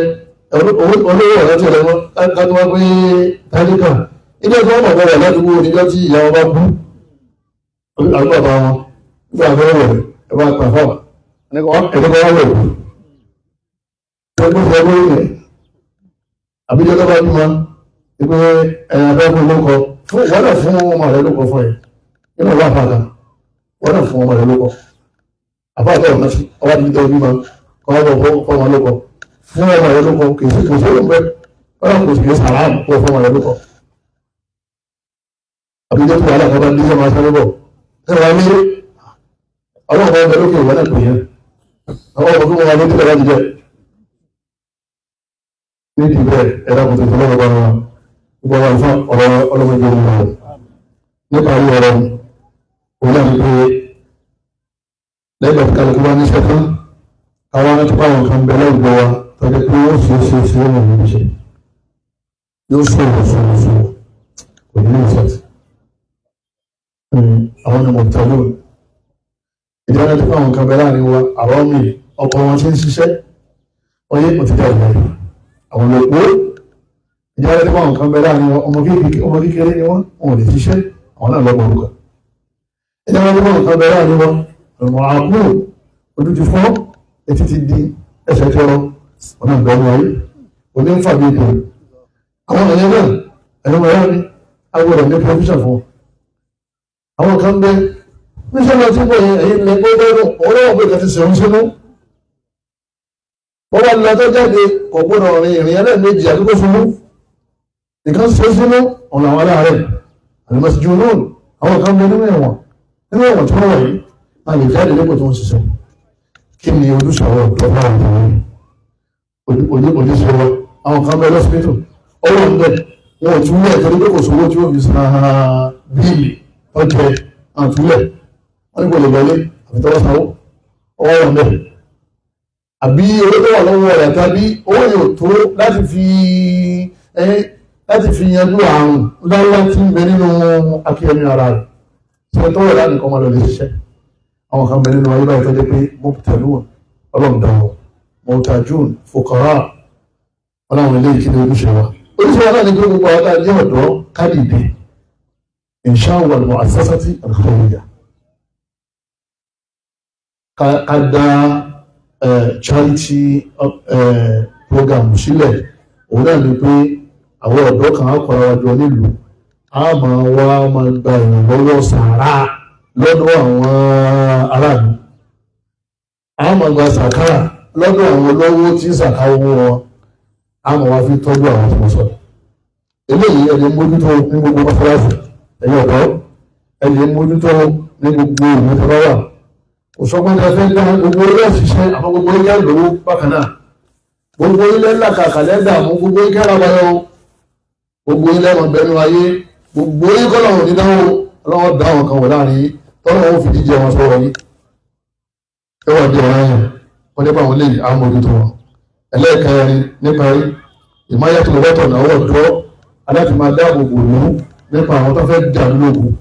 olówó ọ̀rá ti ẹ lọ́wọ́ ká tó wá pé tálíkà ilé ẹ̀kọ́ ọmọ bọ̀wọ̀ ládùúgbò níjọ́ tí ìyá wọn bá kú, àbí bàbá wọn Nígbà abẹ́rẹ́ wẹ̀ ẹ bá pa fáwà ẹ̀dẹ́gbẹ́ wá wẹ̀ ẹgbẹ́ fún ẹgbẹ́ yẹn àbíjọ́ tó bá bímọ ẹgbẹ́ ẹ̀yà abẹ́ fún lóko fún wọ́n náà fún ọmọ rẹ lóko fún ẹ nínú ọba àfàkà wọ́n náà fún ọmọ rẹ lóko àfàkà ọ̀nà sí ọba ti dẹ́ bímọ kọ́ ọ bọ̀ fún ọmọ lóko fún ọmọ rẹ lóko kì í sí kò sí òun bẹ́ẹ̀ wọ́n kò sì kì í sàrà kó fún ọmọ rẹ lóko àbíjọ́ tó wà láàkọ́ bá ní sọ́mọ sáré bọ̀ ẹ wà ní ọlọ́run bá ń bẹ lókè ìwọ náà pè yẹn àwọn ọmọ tó wọn wà lójú ẹ̀rọ jíjẹ ní ti bẹ́ẹ̀ ẹ̀rọ kò tuntun lọ́wọ́ bá wọn gbogbo àwọn àlùfáà ọ̀rọ̀ ọlọ́mọdé wọn wọn nípa ayé ọ̀rọ̀ òun náà ní pé lẹ́yìn ìgbà tí kálukú bá ní sẹ́kán káwọn rántí pé àwọn kan bẹ lẹ́gbẹ̀ẹ́ wa tọ́jú pé yóò ṣe é ṣe é ṣe é wọ̀n níbi ṣe yóò ṣòwò ṣòwò ṣòwò kò ní ní ìṣẹ́tì àwọn ni mọ̀tàlú ìjọba rántí pé àwọn kan bẹ láàrin wa àwọn mi ọkọ̀ wọn ti ń ṣiṣẹ́ ọyẹ́ òtítà ìgbà yìí àwọn olùkó ìjọba tí wọn kan bẹ láàrin wọn ọmọ kékeré ni wọn wọn ò lè ṣiṣẹ́ àwọn náà lọ́gbọ̀n orúkọ ìjọba tí wọn kan bẹ láàrin wọn ọmọ àbúrò ojú ti fọ́ etí ti di ẹsẹ̀ ti rọ ọ̀nà ìgbà wọn ayé òní ń fà bí ipò àwọn ọ̀nà náà ẹ̀rọ wọn yára ni agbọ́dọ̀ ní provision fún wọn àwọn kan bẹ níṣẹ́ lọ sí bọ̀ yẹn ẹ̀yìn lẹ gbọ́dọ̀ ọlọ́wọ́ pé kàti sẹ̀wọ́n sínú wọ́n wá lọ tó jáde kò gbọ́dọ̀ rìn ìrìn ẹlẹ́ẹ̀mejì àdúgbò fún mú nìkan ṣe sínú ọ̀nà àwọn aláàárẹ̀ àlùmọ́síjú náà àwọn kan bẹ nínú ẹ̀wọ̀n nínú ẹ̀wọ̀n tí wọ́n wà yìí a lè jáde lẹ́pọ̀ tó ń ṣiṣẹ́ kí ni ojúṣe àwọn ọ̀dọ́ bá wà ní ojúṣe wa àwọn kan bẹ lọ́sibítù ọwọ́ ń bẹ wọn ò túlẹ̀ torí pé kò sówó tí wọ́n fi san bíìlì ọjẹ́ àtúlẹ̀ wọ́n ní kò lè lọlé àfi tọwọ́ sanwó ọwọ́ ń bẹ àbí owó tó wà lọ́wọ́ rẹ̀ tàbí owó yóò tó láti fi láti fi yanjú àrùn ńláńlá tí ń bẹ nínú akíyẹmí ara rẹ̀ ṣe tó wà láti kọ́ máa lọ lè ṣiṣẹ́ àwọn kan bẹ nínú ayé báyìí tó jẹ́ pé mọ́tàlúwọ̀n ọlọ́run dáwọ̀ mọ́tàjún fòkàrà ọlọ́run ilé ìkíni ojúṣe wa ojúṣe wa náà ní pé gbogbo àwọn tá a jẹ́ ọ̀dọ́ kádìdé insha Allah al-mu'assasati al-khairiyya ká dá charity program sílẹ̀ òun náà ni pé àwọn ọ̀dọ́ kan á kọ́ra wa jọ nílùú á máa wá máa gba ìrànlọ́wọ́ sàárà lọ́dọ̀ àwọn aráàlú á máa gba sàkárà lọ́dọ̀ àwọn olówó tí ń sàká owó wọn á máa wá fi tọ́jú àwọn tí wọ́n sọ eléyìí ẹni mójútó ní gbogbo mọ́sálásì ẹ̀yin ọ̀dọ́ ẹni mójútó ní gbogbo ìlú tó bá wà kò sọ pé ẹ fẹ́ dá gbogbo ilé òṣìṣẹ́ àwọn gbogbo ilé lówó bákan náà gbogbo ilé ńlá kàkàlẹ́ dààmú gbogbo ilé alábàáyọ gbogbo ilé ẹ̀rọ bẹnu ayé gbogbo ilé kọ́ lọ́wọ́ ní dáwọ́ ọlọ́wọ́ dá àwọn kan wọ̀ láàrin yìí tọ́lọ́ wọn fi jíjẹ wọn sọ̀rọ̀ yìí ẹ wà di ọ̀rọ̀ yẹn wọ́n nípa àwọn léyìí àwọn mójútó wọn ẹlẹ́ẹ̀kẹrin nípa rí ìmáyàtò lọ́tọ̀ náà wọ̀ dọ́ aláti máa dáàbò bò lú nípa àwọn tó fẹ́ dà lógun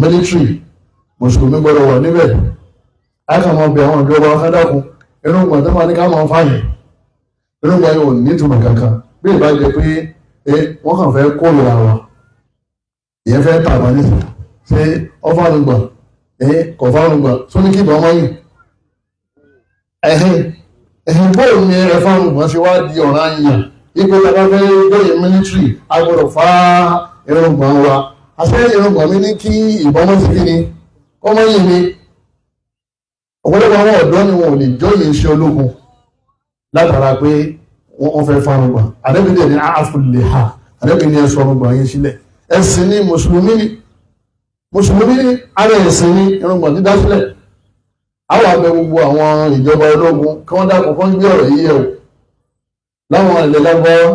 military mùsùlùmí gbọ́dọ̀ wà níbẹ̀ àkàmọ́ bẹ àwọn ìjọba kádàkùn inú gbọ̀n tó máa ní ká máa fàyè inú gbọ̀n yóò ní ìtumọ̀ kankan bí ìbá jẹ pé wọ́n kàn fẹ́ kó ìlà wa ìyẹn fẹ́ tà wá nísìn ṣé ọfànùgbà kò fànùgbà tó ní kí ìbọn máa yìn ẹ̀hìn ẹ̀hìn bóun ni ẹ̀fànùgbà ṣe wá di ọ̀ràn yàn ipò tá a bá fẹ́ gbọ́yè mílítírì a gbọ́dọ̀ fá irùngbọ̀n wa àṣẹ irùngbọ̀n mi ní kí ìbọn mọ́ sí kí ni kọ́ mọ́ yìn mi ọ̀pọ̀lọpọ̀ àwọn ọ̀dọ́ ni wọn ò lè jọ́yè iṣẹ́ ológun látara pé wọ́n fẹ́ fárúgbà àdẹ́bìnrin ní àáfùlẹ̀ ha àdẹ́bìnrin ẹ̀sọ́ ọgbà yín sílẹ̀ ẹ̀sìn ní mùsùlùmí ní mùsùlùmí ní ara ẹ̀sìn ní irùngbọ̀n dídá sílẹ̀ àwọn abẹ gbogbo àwọn ìjọba ológun kí wọ́n dákun kán gbé ọ̀rọ̀ yìí yẹ̀ wò láwọn ilẹ̀ lárúbáwá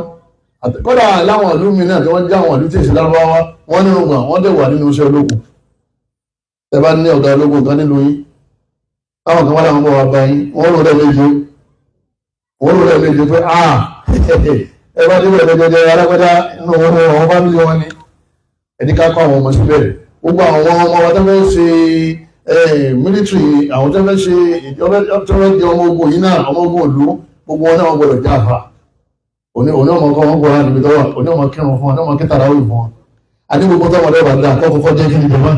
kódà láwọn ìlú mi náà tí wọ́n jẹ́ àwọn ìlú tí èsì lárúbáwá wọ́n nínú gbọ̀n wọ́n dẹ̀ wà nínú iṣẹ́ ológun ẹ bá ní ọ̀gá ológun kan nílùú yín táwọn kan wá láwọn bọ̀ wá bá yín wọ́n rò lẹ́ẹ̀mejì wọ́n rò lẹ́ẹ̀mejì pé ah ẹ bá débẹ̀ lọ́jọ́jọ́ alágbádá inú wọn àwọn fámìlì wọn ni ẹni ká kọ́ àwọn ọmọ síbẹ̀ gbogbo àwọn ọmọ wa tó fẹ́ ṣe mílítìrì àwọn tó fẹ́ ṣe ìjọba tó fẹ́ di ọmọ ogun yìí náà ọmọ ogun ìlú gbogbo wọn náà wọ́n gbọ́dọ̀ jáfa òní òní ọmọ kan wọn gbọ́dọ̀ níbi tọ́wà òní ọmọ kírun fún wọn òní ọmọ kí tàràwì fún wọn àní gbogbo tọ́wọ́ lọ́wọ́ bá dáa kọ́kọ́ jẹ́ kí ni jọba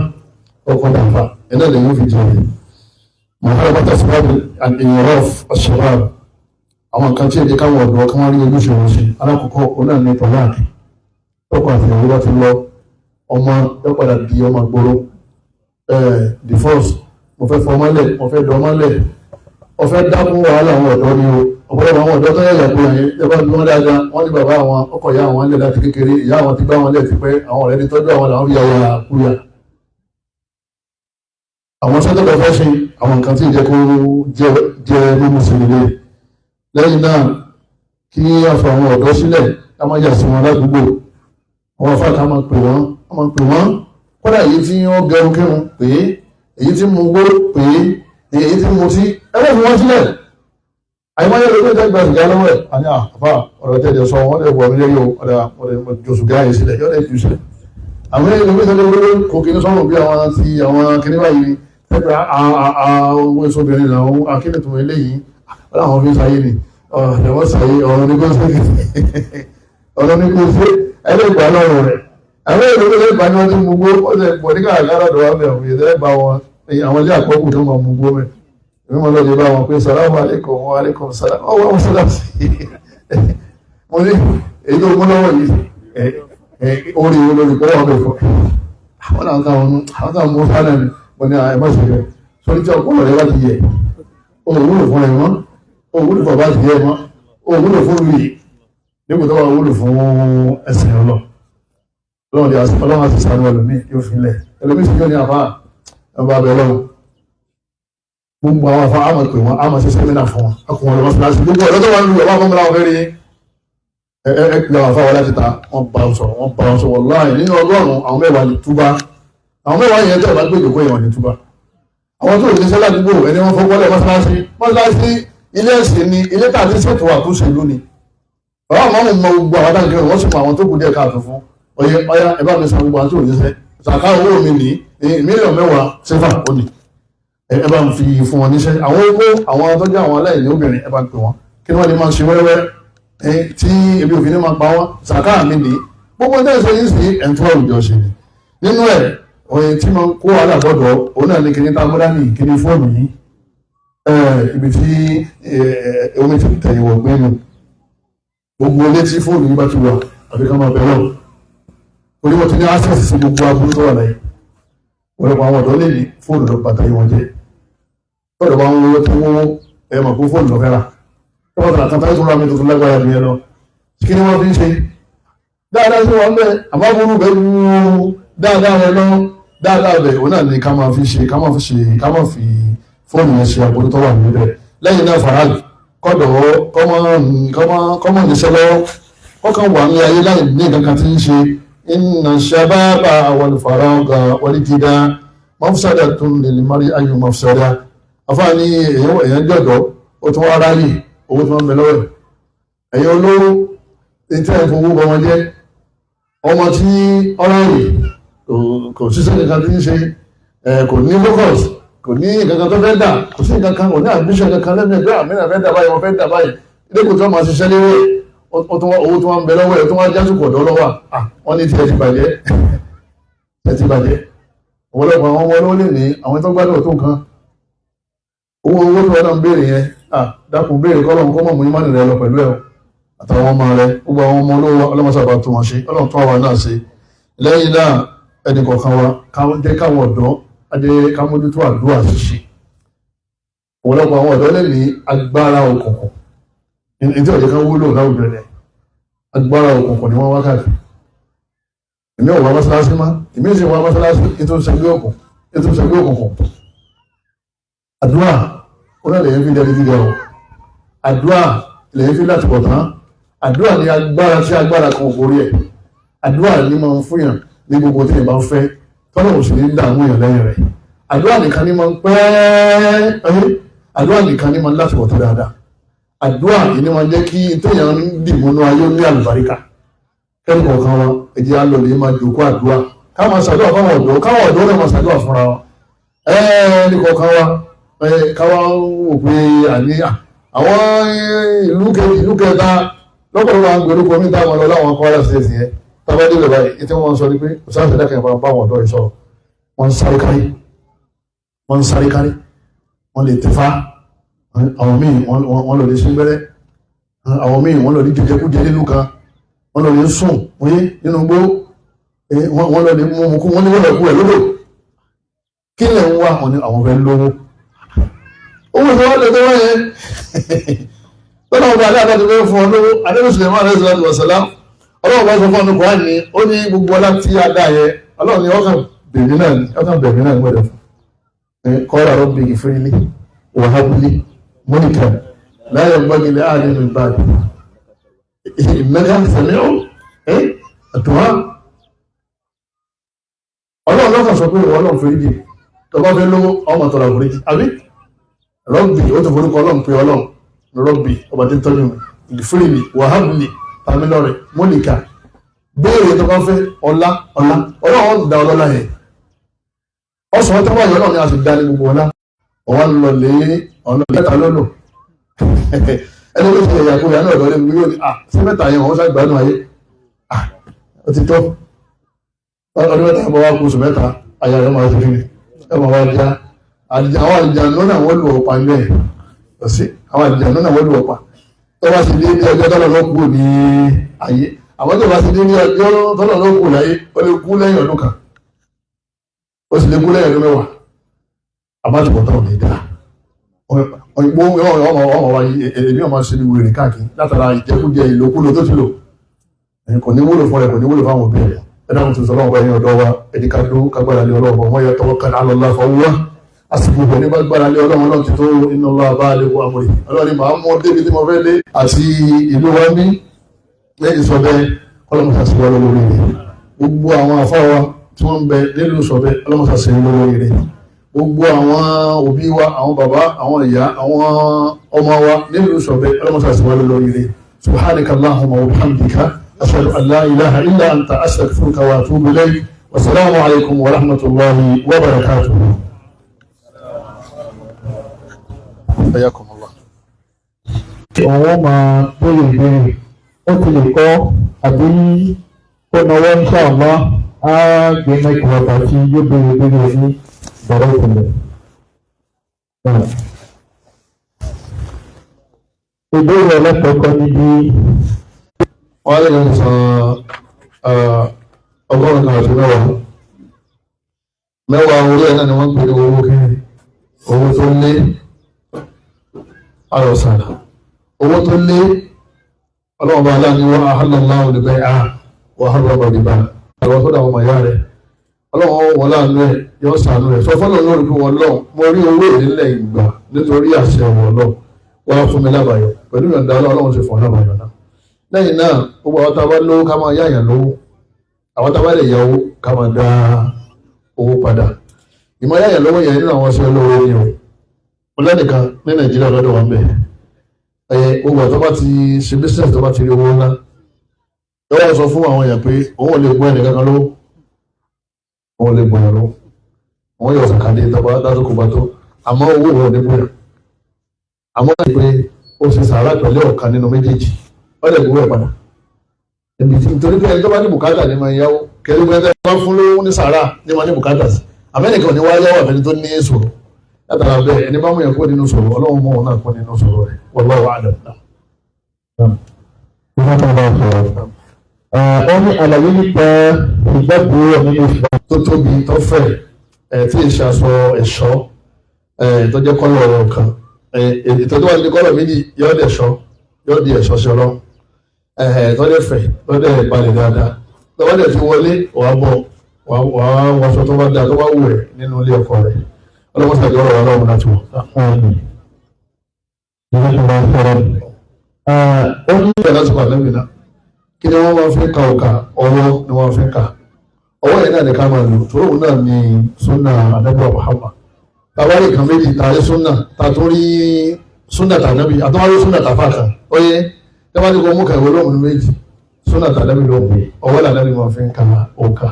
Ọkọ̀ dàfà ẹ̀nà lè yóò fi jẹ́ mọ̀hálàbátà sọ́bàbí al-inhiraf ash-shabab. Àwọn nǹkan tí èdè káwọn ọ̀dọ́ kí wọ́n rí ojúṣe wọn ṣe, alákọ̀ọ́kọ́ òun náà ní tọ́láàkì. Tọkọ àti ìyàwó bá ti lọ, ọmọ yóò padà di ọmọ gbòòrò. Divorce, mo fẹ́ fọmọ́lẹ̀, mo fẹ́ dọmọ́lẹ̀, mo fẹ́ dákún wàhálà àwọn ọ̀dọ́ ni o. Ọ̀pọ̀lọpọ̀ àwọn ọ̀dọ́ tó yẹ yàgò yẹn, ẹ bá bí wọ́n dáadáa, wọ́n ní bàbá àwọn ọkọ̀ ìyá àwọn lẹ̀ láti kékeré, ìyá àwọn ti bá wọn lẹ̀ ti pẹ́, àwọn ọ̀rẹ́ ní tọ́jú àwọn làwọn fi yàyà kúyà. Àwọn sẹ́tọ̀tọ̀ fẹ́ ṣe àwọn nǹkan tí ìjẹ́ kó jẹ́ mímú sí ilé. Lẹ́yìn náà, kí a fọ àwọn ọ̀dọ́ sílẹ̀, ká má yà sí wọn ládùúgbò. Àwọn afá ká máa pè wọ́n, ká máa pè wọ́n. Kódà èyí tí wọ́n gẹrun kírun pé, èyí tí mu gbó pé, èyí tí mu tí ẹ bá fi wọ́n sílẹ̀. Àyìnbáyé ló gbé gba sìgá lọ́wọ́ ẹ̀, àní àfà ọ̀rọ̀ tẹ̀lé sọ wọ́n lè wọ̀ mí lẹ́yìn o, ọ̀dà jù sìgá yẹn sílẹ̀, yọ̀ọ́ lè jù sílẹ̀. Àwọn èèyàn ló gbé sọ́dọ̀ lórí kò kí ní sọ́run bí àwọn ti àwọn kìnní báyìí ẹgbẹ́ àwọn èso obìnrin làwọn akínìtùmọ̀ eléyìí láwọn fi ń sáyé ni ọ̀rọ̀ sáyé ọ̀rọ̀ ní kó ṣe, ọ̀rọ̀ ní kó ṣe ẹlẹ́gbàá lọ́rọ̀ rẹ̀. Àwọn èèyàn ló lẹ́gbàá ni wọ́n ti mú gbó, ó ṣe pọ̀ ní kàkàrà ọ̀dọ̀ wa mẹ́rin ìyẹn bá wọn àwọn ilé àkọ́kù tó máa mú gbó mẹ́. Èmi máa lọ́ọ́ lè bá wọn pé salamu alaikum wa alaikum salam, ọwọ́ wọn sọ́dà sí mo ní èyí tó mú lọ́wọ́ yìí, orí wo lórí kọ́ wọn bẹ̀ fọ́ àwọn náà táwọn àwọn táwọn mú sálẹ̀ ni. Mo ní àyè má ṣe rẹ̀ sórí tí ọpọlọ rẹ bá ti yẹ, òwúlò fún ẹ mọ́, òwúlò fún ọba ti yẹ mọ́, òwúlò fún mi nígbà tó wà wúlò fún ẹsẹ̀ ọlọ́ ọlọ́run àti sànú ẹlòmíì yóò fi lẹ̀ ẹlòmíì sì yóò ní àbá ẹ̀bá abẹ lọ́wọ́. Gbogbo àwọn afọ àmọ̀ pé wọn àmọ̀ ṣe sẹ́mínà fún wọn, akùnrin wọn lọ́wọ́ síláṣí gbogbo ọ̀dọ́ tó wà nínú ọba àmọ́ làwọn fẹ́ rí ẹ ẹ pé àwọn afáwọn láti ta wọn bá wọn sọ̀rọ̀, wọn bá wọn sọ̀rọ̀. Wàláhì, nínú 100, àwọn 10 ní túbá. Àwọn 10 yẹn tó bá gbé ìjòkó yẹn, wọn ní túbá. Àwọn tó ní sẹ́lá àdúgbò ẹni wọn fọwọ́lẹ̀ mọ́sálásí. Mọ́sálásí ilé ẹ̀sìn ni, ilé tàbí ṣètò àtúnṣe ìlú ni. Bàbá àwọn ọmọ gbogbo àwọn dáńgẹ́ wọ́n sì mọ àwọn tó kù díẹ̀ káàtó fún ọyẹ ọyá ẹ bá mi san gbogbo àwọn tó ní sẹ́ ṣàká owó mi ní 10 mílíọ̀nù sẹ́fà ó ní ẹ bá ń fi fún wọn níṣẹ́. Àwọn owó àwọn tó jẹ́ àwọn aláìní obìnrin, ẹ bá ń pè wọ́n kí ni wọ́n lè máa ṣe wẹ́rẹ́wẹ́rẹ́ tí ebi òfin ní máa pa wọ́n. Ṣàká mi ní gbogbo ẹgbẹ́ ìṣe yìí sí ẹ̀ńtọ́ àwùjọ ṣe ni. Nínú ẹ̀ oyin tí máa ń kó alábọ̀dọ̀ òun náà ní kíní tá a múdá ní kíní fóònù yìí, ibi tí omi ti tẹ̀yìn wọ̀ gbé nu. Gbogbo ilé tí fóònù yìí bá ti wà, àbí ká máa bẹ̀ lọ, orí wọn ti ní access sí gbogbo aburú tó wà láyé. Ọ̀pọ̀lọpọ̀ àwọn ọ̀dọ́ lè ní fóònù lọ pàtàkì wọn jẹ́. Tọ́lọ̀ bá ń wọ́wọ́ tí wọ́n ẹ̀ mọ̀ pé fóònù lọ fẹ́ rà, tọ́wọ́ tàrà kan táyé tó rà mí tuntun lágbára mi yẹn lọ, kí ni wọ́n fi ń ṣe dáadáa sí wọn bẹ́ẹ̀? Àmọ́ burú bẹ́ẹ̀ wú dáadáa rẹ lọ dáadáa bẹ́ẹ̀, òun náà ni ká máa fi ṣe, ká máa fi ṣe, ká máa fi fóònù yẹn ṣe aburú tó wà níbẹ̀. Lẹ́yìn náà, farag kọ́dọ̀ kọ́mọ níṣẹ́ lọ́wọ́, kọ́kàn wà ní ayé láì ní nǹkan kan tí ń ṣe. Inna shababa wal faraga wal jida mafsadatun lil mar'i ayu mafsada. Afáàní èèyàn jọ̀dọ̀, ó tún wá ráyè, owó tí wọ́n ń bẹ lọ́wọ́ ẹ̀. Ẹ̀yin olówó tí ẹ̀ ń fowó bọ́ wọn jẹ́, ọmọ tí ọ̀ráyè kò ṣiṣẹ́ nǹkan tí ń ṣe, kò ní focus, kò ní nǹkan kan tó fẹ́ dà, kò sí nǹkan kan, kò ní ambition kankan lẹ́nu ẹgbẹ́ àmì náà fẹ́ dà báyìí, wọ́n fẹ́ dà báyìí. Ilé kò tó máa ṣiṣẹ́ léwé, owó tí wọ́n ń bẹ lọ́wọ́ ẹ̀ tó wọ́n jásùkò ọ̀dọ́ lọ́wọ́. Wọ́n ní tiẹ̀ ti bàjẹ́, tiẹ̀ ti bàjẹ́. Ọ̀pọ̀lọpọ̀ àwọn ọmọ olówó lè ní àwọn tó gbádùn tó nǹkan. Owó tí wọ́n náà ń béèrè yẹn, dákun béèrè kọ́lọ́hún kọ́ mọ̀ mú ìmánì rẹ lọ pẹ̀lú ẹ̀ àtàwọn ọmọ rẹ. Gbogbo àwọn ọmọ olówó, ọlọ́mọṣàbà tó wọn ṣe, ọlọ́run tó àwa náà ṣe. Lẹ́yìn náà, ẹnì kọ̀ọ̀kan wa jẹ́ káwọn ọ̀dọ́ adé ká mójútó àdúrà ṣíṣe. Ọ̀pọ̀lọpọ̀ àwọn ọ̀dọ́ lè ní agbára òkùnkùn ní tí ọ̀jẹ̀ kan wúlò láwùjọ rẹ̀. Agbára òkùnkùn ni wọ́n wá káàkiri. Èmi ò wá mọ́sálásí má, èmi sì wá mọ́sálásí ètò ìṣẹ́gbé òkùnkùn. Àdúrà ó náà lèyìn fi jẹ́ gíga o. Àdúrà lèyìn fi láti bọ̀ tán. Àdúrà ní agbára tí agbára kan ò borí ẹ̀. Àdúrà ní máa ń fún yàn ní gbogbo tí yàn bá ń fẹ́, tọ́lọ̀ ò sì ní dààmú yàn lẹ́yìn rẹ̀. Àdúrà nìkan ní máa ń pẹ́. Àdúrà nìkan ní máa ń láti bọ̀ tán dáadáa. Àdúrà yìí ní máa ń jẹ́ kí téèyàn ń dìmúnú ayé ní àlùbáríkà. Kẹ́ni kọ̀ọ̀kan wa, ẹ̀jẹ̀ á lọ lè máa jòkó àdúrà, ká máa ṣàdúrà fáwọn ọ̀dọ́, káwọn ọ̀dọ́ náà máa ṣàdúrà fúnra wa. Ẹ̀ẹ́nì kọ̀ọ̀kan wa, káwa wò pé àní àwọn ìlú kẹta lọ́pọ̀lọpọ̀ àwọn gbèrúkọ mi táwọn lọ láwọn Kwara State yẹn, tábà délé báyìí, tí wọ́n sọ ni pé kò sáà sẹ́dá kẹfà bá àwọn ọ̀dọ́ yìí sọ̀rọ̀. Wọ́n ń sáré kárí, wọ́n ń sáré kárí, wọ́n lè tẹ̀fá. Àwọn míì wọ́n lọ lè sí gbẹ́rẹ́, àwọn míì wọ́n lọ lè jẹjẹkújẹ nínú kan, wọ́n lọ lè sùn wọ́n nínú gbó, wọ́n lọ lè mú mú kú, wọ́n ní wọ́n lọ kú ẹ̀ lódò. Kí lẹ̀ ń wá? Wọn ni àwọn fẹ́ lówó. Owó tí wọ́n lè tó wọ́n yẹn lọ́nà ọba aláàbá tó fẹ́ fún ọ lówó. Adébí Suleiman alayhi salatu wa salam, ọlọ́run bá sọ fún ọdún Kùránì ní ó ní gbogbo ọlá tí a dá yẹ, ọlọ́run ní ọkàn bèmí náà ní ọkàn bèmí náà ní gbọdọ̀ fún qala rabbi ighfirli wa habli mulkan la yanbaghi li ahadin min ba'di innaka sami'u ad-du'a. Ọlọ́run lọ́kàn sọ pé ìwọ ọlọ́run foríjì, tó bá fẹ́ lówó ọmọ tọrọ foríjì àbí rọ́bì ó ti forúkọ ọlọ́run pé ọlọ́run rọ́bì ọba tí ń tọ́jú mi, ìfúrìlì wàhábìlì tàmílọ́rẹ̀ mọ́nìkà, béèrè tó bá fẹ́ ọlá ọlá, ọlọ́run da ọlọ́lá yẹn ọsàn tó wáyé, ọlọ́run ni a sì dá ní gbogbo ọlá. Ọwọ́ ń lọ lé ọ̀nà mẹ́ta lọ́nà, ẹni tó ti ẹ̀yà kóyà náà lọ́lé yóò ní à sí mẹ́ta yẹn, wọ́n ṣàgbánú ayé à ó ti tọ́ ọdún 3 bọ́ wá kú oṣù 3, àyà rẹ̀ máa ṣe kí ni ẹ máa wá já. Àwọn àlìjànú náà wọ́n lù ọ̀pá ní ẹ̀ ọ̀sí, àwọn àlìjànú náà wọ́n lù ọ̀pá tó bá ti dé ní ọjọ́ tọ́lọ̀ ló kú ní ayé. Àwọn tó bá ti dé ní ọjọ́ tọ́lọ̀ ló kú láyé, ó lè kú lẹ́yìn ọdún kan, ó sì lè kú lẹ́yìn ọdún 10. Àbájọpọ̀ ò ní dáa òyìnbó ọmọ wa èmi ọmọ ṣe ní wèrè káàkiri látara ìjẹkújẹ ìlòkulò tó ti lò, kò ní wúlò fún ẹ, kò ní wúlò fáwọn òbí rẹ. Ẹ dáhùn tó sọ lọ́wọ́ ẹ̀yin ọ̀dọ́ wa, ẹ̀dí ká dó kágbára lé ọlọ́wọ́ wọ́n yẹ tawakkal ala Allah fa huwa hasbuhu. Ní bá gbára lé ọlọ́run, ọlọ́run ti tó. Inna Allaha balighu amrihi, ọlọ́run ni màá mú ọ débi tí mo fẹ́ dé. Àti ìlú wa ní Ìsọ̀bẹ, ọlọ́mọṣà sí wọn lórí rẹ̀. Gbogbo àwọn afáwa tí wọ́n ń bẹ nílùú Ìsọ̀bẹ, ọlọ́mọṣà sí wọn lórí rẹ̀. Gbogbo àwọn òbí wa, àwọn bàbá, àwọn ìyá, àwọn ọmọ wa nílùú Ìsọ̀bẹ, ọlọ́mọṣà sí wọn lórí rẹ̀. Subhanaka Allahumma wa bihamdika, ashhadu an la ilaha illa anta, astaghfiruka wa atubu ilayk. Wasalaamu alaykum wa rahmatullahi wa barakatuh. Hayakum Allah. Òun máa béèrè ìbéèrè, ó ti lè kọ́ àbí kó náwó, insha Allah á gbé mẹ́kì wọ́pá tí yóò béèrè ìbéèrè ní bọ̀rọ̀ ìpìlẹ̀. Ìbéèrè ẹlẹ́kọ̀ọ́kọ́ níbi Wọ́n lè san 110 10 orí ẹ̀ náà ni wọ́n ń pè ní owó kiri, owó tó lé ayọ̀sàdà, owó tó lé. Ọlọ́run bá aláàní wọ́n ahàlọ́lá olùgbé a wọ́n ahàlọ́lá olùgbé àwọn sọ́dọ̀ àwọn ọmọ ìyá rẹ̀. Ọlọ́run wọ́n láàánú ẹ̀ yọ sànú ẹ̀ sọ fọ́lọ́ lórí pé wọ́n lọ́n mo rí owó ìdílé ìgbà nítorí àṣẹ wọn lọ wọ́n fún mi lábàáyọ pẹ̀lú ìyọ̀ǹda ọlọ́run ti fọ́n lábàáyọ náà. Lẹ́yìn náà, gbogbo àwọn tá a bá lówó, ká máa yáyàn lówó. Àwọn tá a bá lè yá owó, ká máa dá owó padà. Ìmọ̀ yáyàn lówó yẹn nínú àwọn ọṣẹ olówó ni o. Mo lẹ́nìkan ní Nàìjíríà lọ́dọ̀ wọn bẹ̀ ẹ, gbogbo àtọ́ bá ti ṣe business, tó bá ti rí owó ńlá, lọ́wọ́ sọ fún àwọn èèyàn pé òun ò lè gbọ́ ẹnìkankan lówó, òun ò lè gbọ́ ẹnìkan lówó, òun yóò sàkàdé tọ́ba lásìkò bá tó, àmọ́ owó òun ò ní gbọ́. Àmọ́ pé ó ṣe sàárà pẹ̀lú ọ̀kan nínú méjèèjì, ó lè gbowó ẹ̀ padà níbi tí, nítorí pé ẹni tó bá ní bùkátà ní máa ń yáwó kẹlẹ́ pé ẹni tó bá fún lówó ní sàárà ní máa ní bùkátà sí. Àmẹ́nìkan ò ní wá yáwó àfẹni tó ní sọ̀rọ̀. Látara bẹ́ẹ̀, ẹni bá mú yẹn kó nínú sọ̀rọ̀, ọlọ́run mú òun náà kó nínú sọ̀rọ̀ rẹ̀. Wallahu a'lam. Ìwọ́n tó bá sọ̀rọ̀. Ó ní àlàyé nípa ìgbàgbọ́ nínú Islam. Tó tóbi, tó fẹ̀ ẹ̀, tí ì ṣaṣọ ẹ̀ṣọ́ ẹ̀, tó jẹ́ kọ́lọ̀ kan ẹ̀, tó wà ní kọ́lọ̀ méjì, yóò dẹ̀ ṣọ́, yóò di ẹ̀ṣọ́ sí ọlọ́run ẹ̀, tó dẹ̀ fẹ̀, tó dẹ̀ balẹ̀ dáadáa, tó bá dẹ̀ fi wọlé, wàá bọ̀ wàá wọṣọ tó bá dáa, tó bá wù ẹ̀ nínú ilé ọkọ rẹ̀. Ọlọ́wọ́ sàjọ́ ọ̀rọ̀ ọlọ́run láti wọ̀. Ìwọ́n tó bá sọ̀rọ̀. Ó ní Ìgbà láti wà lẹ́mìnà, kí ni wọ́n máa fi ka òkà? Ọwọ́ ni wọ́n fi ka ọwọ́ yẹn náà ní ká máa lò tó òun náà ní sunna anabi Muhammad. Tàbárí kan méjì, tàrí sunna, tàtúrí sunna tànábì, àtúwárí sunna tàfà kan. Ó yẹ tẹ́wájú kó mú kàwé lóhùn méjì, sunna tànábì lóhùn, ọwọ́ lànábì máa fi ka òkà.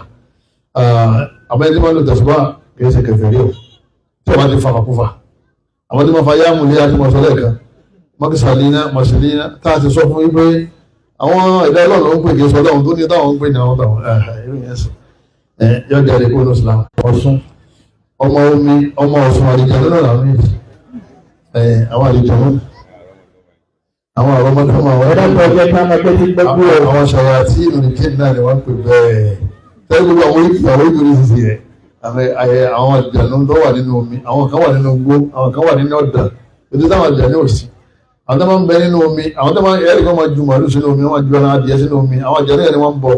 Àmọ́ ẹni tí wọ́n lò tẹ̀sùbá kì í ṣe kèfèrí o, tí wọ́n bá ti fa kàkúfà. Àwọn tí wọ́n fa yáàmù ní àti mọ̀sọ́lẹ̀ kan mọ́kísàlínà mọ̀sílínà tá a ti sọ fún yín pé àwọn ẹ̀dá ọlọ́run ló ń pè, kí n sọ ọlọ́run tó ní táwọn ń pè ní àwọn táwọn irú yẹn sọ yọ jáde kó ní Islam. Ọ̀ṣun. Ọmọ omi, ọmọ Ọ̀ṣun, àlejò náà làwọn méjì, àwọn àlejò náà, àwọn àrọ́mọdọ́mọ àwọn Ẹ̀dá kan jẹ́ ká máa gbé tí gbẹ́gbẹ́ o. Àwọn ṣàyàtì ìrìnkè náà ni wọ́n pè bẹ́ẹ̀ tẹ́lẹ̀. Gbogbo àwọn oríkì, àwọn oríkì oríṣiríṣi yẹn, àwọn àjànú tó wà nínú omi, àwọn kan wà nínú igbó, àwọn kan wà nínú ọ̀dà ètò táwọn àjànú ò sí. Àwọn tó máa ń bẹ nínú omi, àwọn tó máa ń ẹ̀rí kan máa ju màálù sínú omi, wọ́n máa ju ẹran adìyẹ sínú omi. Àwọn àjànú yẹn ni wọ́n ń bọ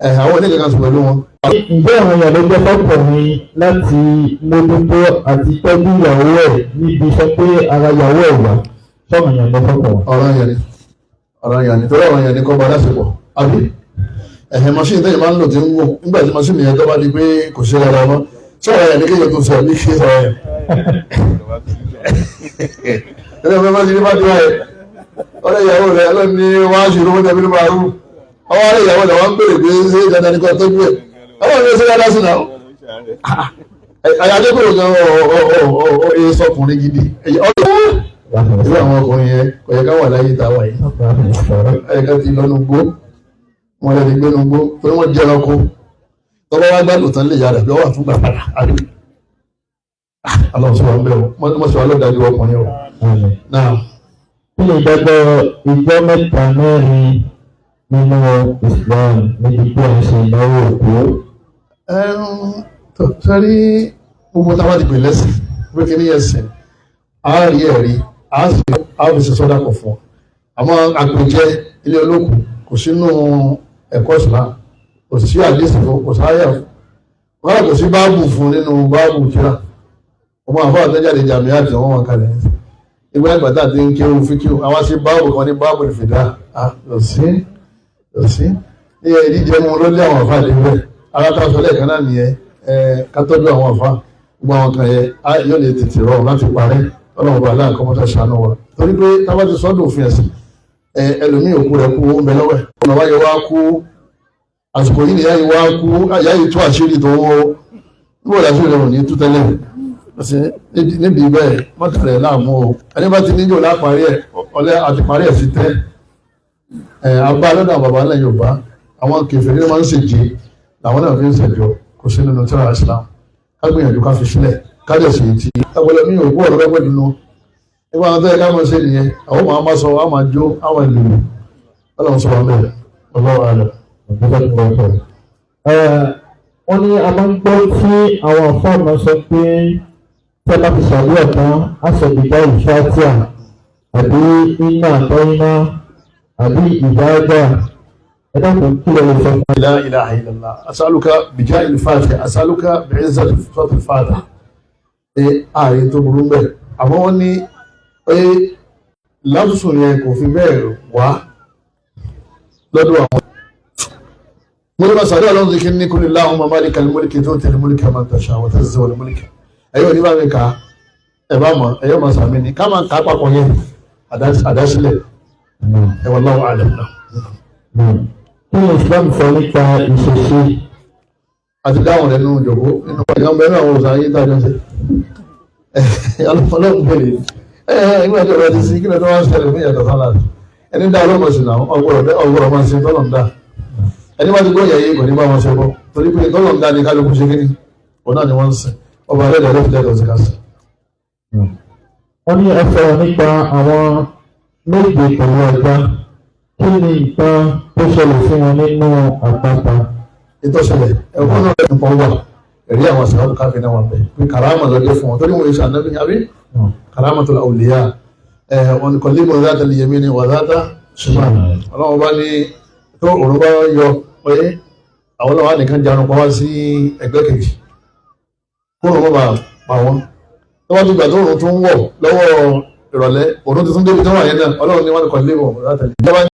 ẹ̀, àwọn oníkankan sùn pẹ̀lú wọn. Ǹjẹ́ àwọn èèyàn ló jẹ́ fọ́kùnrin láti mójútó àti tọ́jú ìyàwó ẹ̀ níbi sọ pé ara ìyàwó ẹ̀ wá sọ̀rọ̀ yẹn lọ fọ́kùnrin? Ọ̀rọ̀ yẹn ni, ọ̀rọ̀ yẹn ni, torí ọ̀rọ̀ yẹn ni kọ́ bá lásìkò àbí ẹ̀hẹ̀ machine tẹ́yìn máa ń lò tí ń gùn. Nígbà tí machine yẹn tó bá di pé kò ṣe dáadáa mọ́, sọ̀rọ̀ yẹn ni kéèyàn tó sọ ní ṣe sọ̀rọ̀ yẹn. Ẹ̀rọ ìfẹ́ bá ti ní bá ti wáyé ọ̀rẹ́ ìyàwó rẹ̀ ọlọ́run ní wọ́n á ṣe ìrówó tẹ̀mí ní máa rú ọwọ́ ọ̀rẹ́ ìyàwó rẹ̀. Wọ́n ń béèrè pé ṣé dandan ní kò tọ́jú ẹ̀? Ọwọ́ mi ṣe dáadáa sí náà. Àyájọ́ pé òun ọ̀ sọkùnrin gidi irú àwọn ọkùnrin yẹn kò yẹ ká wà láyé tá a wà yìí. Ẹ̀ka ti lọ́nu gbó wọn lè gbénu gbó torí wọ́n jẹ́ ẹranko. Tọ́lá wá gbádùn tán lè yára bí wọ́n wà fún gbàgbàrà àbí aláwọ̀ sọ wà ń bẹ̀ wọ́n mọ̀ sí wa lọ́dájú ọkùnrin o náà. Kí ni ìdájọ́ ìjọ mẹ́ta mẹ́rin nínú Islam níbi tí a ń ṣe ìnáwó òkú? Tó sẹ́rí, gbogbo táwa ti pè lẹ́sìn pé kí ni ẹ̀sìn, a rí ẹ̀rí, a sì a fi ṣe sọ́dà kọ̀ fún ọ. Àmọ́ àpèjẹ ilé olókùn kò sínú ẹ̀kọ́ Islam, kò sí àdéhùn fún, kò sáyà fún wọn, kò sí báàbù fún nínú báàbù kíra. Ọmọ àfọ àtẹ́jáde jàmí àti wọn wọn kalẹ̀ ìgbà ìgbà tá a ti ń kéwù fíkíw, àwọn sí báàbù kan ní báàbù ìfìdá lọ sí lọ sí ní ìdíje mu ló lé àwọn àfa àdéhùn ara tá a sọ lẹ́ẹ̀kan náà nìyẹn. Ká tọ́jú àwọn àfa, gbogbo àwọn kan yẹn yóò lè tètè rọrùn láti parẹ́. Ọlọ́run bá aláǹkọ́ mọ́tà ṣàánú wa, torí pé tábà ti sọ́dọ̀ òfin ẹ̀sìn, ẹlòmíì òkú rẹ̀ kú, ó ń bẹ lọ́wọ́ ẹ̀. Ọ̀nà wáyé wá kú àsìkò yìí nìyá yìí wá kú, àyà yìí tú àṣírí tó wọ́ níbo làṣírí rẹ̀ ò ní tú tẹ́lẹ̀ níbi bẹ́ẹ̀ mọ́tà rẹ̀ láàmú o. Ẹni bá ti níjò láparí ẹ̀ ọlẹ́ àti parí ẹ̀ sí tẹ́ ẹ̀ abá lọ́dọ̀ àwọn baba ńlẹ̀ Yorùbá. Àwọn kèfèrí ló máa ń ṣèjì làwọn náà fi ń ṣèjọ. Kò sí nínú tírà Islam. Ká gbìyànjú ká fi sílẹ̀, ká dẹ̀ sì ti ọpọlọ mi ò kú ọ̀rọ̀ pẹ́pẹ́ dunu nígbà wọn tó yẹ ká máa ṣe nìyẹn. Àwọn máa ma sọ, àwọn máa jó, àwọn ìlú Ọlọ́run sọ wọn bẹ́ẹ̀. Ọlọ́run àlọ́. Wọ́n ní a máa ń gbọ́ tí àwọn àfáà sọ pé tí a bá ti ṣàdúrà tán, á sọ ìdá ìfátíà àbí iná àtọ́iná àbí ìdájà. Ẹ dákun, kí lè sọ fún لا إله إلا الله، أسألك بجاه الفاتحة، أسألك بعزة صوت الفاتحة. Ààyè tó burú bẹ́ẹ̀, àmọ́ wọ́n ní pé lásùsùn yẹn kò fi bẹ́ẹ̀ wá lọ́dọ̀ àwọn. Mo ní bá sàdé ọlọ́run kí ní kúlẹ̀ láwọn ọmọ máàlì múlìkì tó tẹ̀lé múlìkì máa ń tàṣà wọ́n tẹ̀sí wọlé múlìkì. Ẹ̀yọ́ ní bá mi kà á, ẹ̀ bá mọ̀, ẹ̀yọ́ máa sàmì ní ká máa kà á papọ̀ yẹn àdásílẹ̀ ẹ̀, wallahu a'lam náà. Kí ni Islam sọ nípa ìṣẹ̀ṣe? Àti dáhùn rẹ̀ nínú ìjòkó nínú ìgbà bẹ́ẹ̀ àwọn òsàn ayé tàjọ ṣe ọlọ́run bèrè ẹ̀ ìgbà tí ọ̀rọ̀ ti sí kí ló tó wá ń ṣẹlẹ̀ fún ìyàtọ̀ sálà. Ẹni dá ọlọ́mọ sí náà ọgbọ̀rọ̀ máa ń ṣe tọ́lọ̀ ń dá. Ẹni bá ti gbọ́ yẹ̀yẹ́ kò ní bá wọn ṣe bọ́, torí pé tọ́lọ̀ ń dá ní kálukú ṣe kíní òun náà ni wọ́n ń sìn. Ọba rẹ̀ lọ́dọ̀ fi lẹ́tọ̀ọ́ sí ká sí. Wọ́n ní ẹ sọ̀rọ̀ nípa àwọn méje pẹ̀lú ọjà. Kí ni nǹkan tó ṣẹlẹ̀ sí wọn nínú àpáta? Ìtọ́sẹ̀lẹ̀ ẹ̀kọ́ náà nípa wà ẹ̀rí àwọn sàrámù káfí náà wà bẹ́ẹ̀ pé karama lọ́jọ́ fún wọn, torí wọn yóò ṣànábì àbí karama tó la òlìyà ẹ̀ wọn kò lè mọ̀ záta lè yẹmí ni wà záta ṣùgbọ́n ọlọ́wọ́n bá ní tó òun bá yọ pé àwọn ọlọ́wọ́ nìkan jarun pa wá sí ẹgbẹ́ kejì kó òun bá pa wọn. Tó bá ti gbà tó òun tún wọ̀ lọ́wọ́ ìrọ̀lẹ́, òun ti tún débi tó wà yẹn náà. Ọlọ́run ní wọn kò lè mọ̀ záta lè.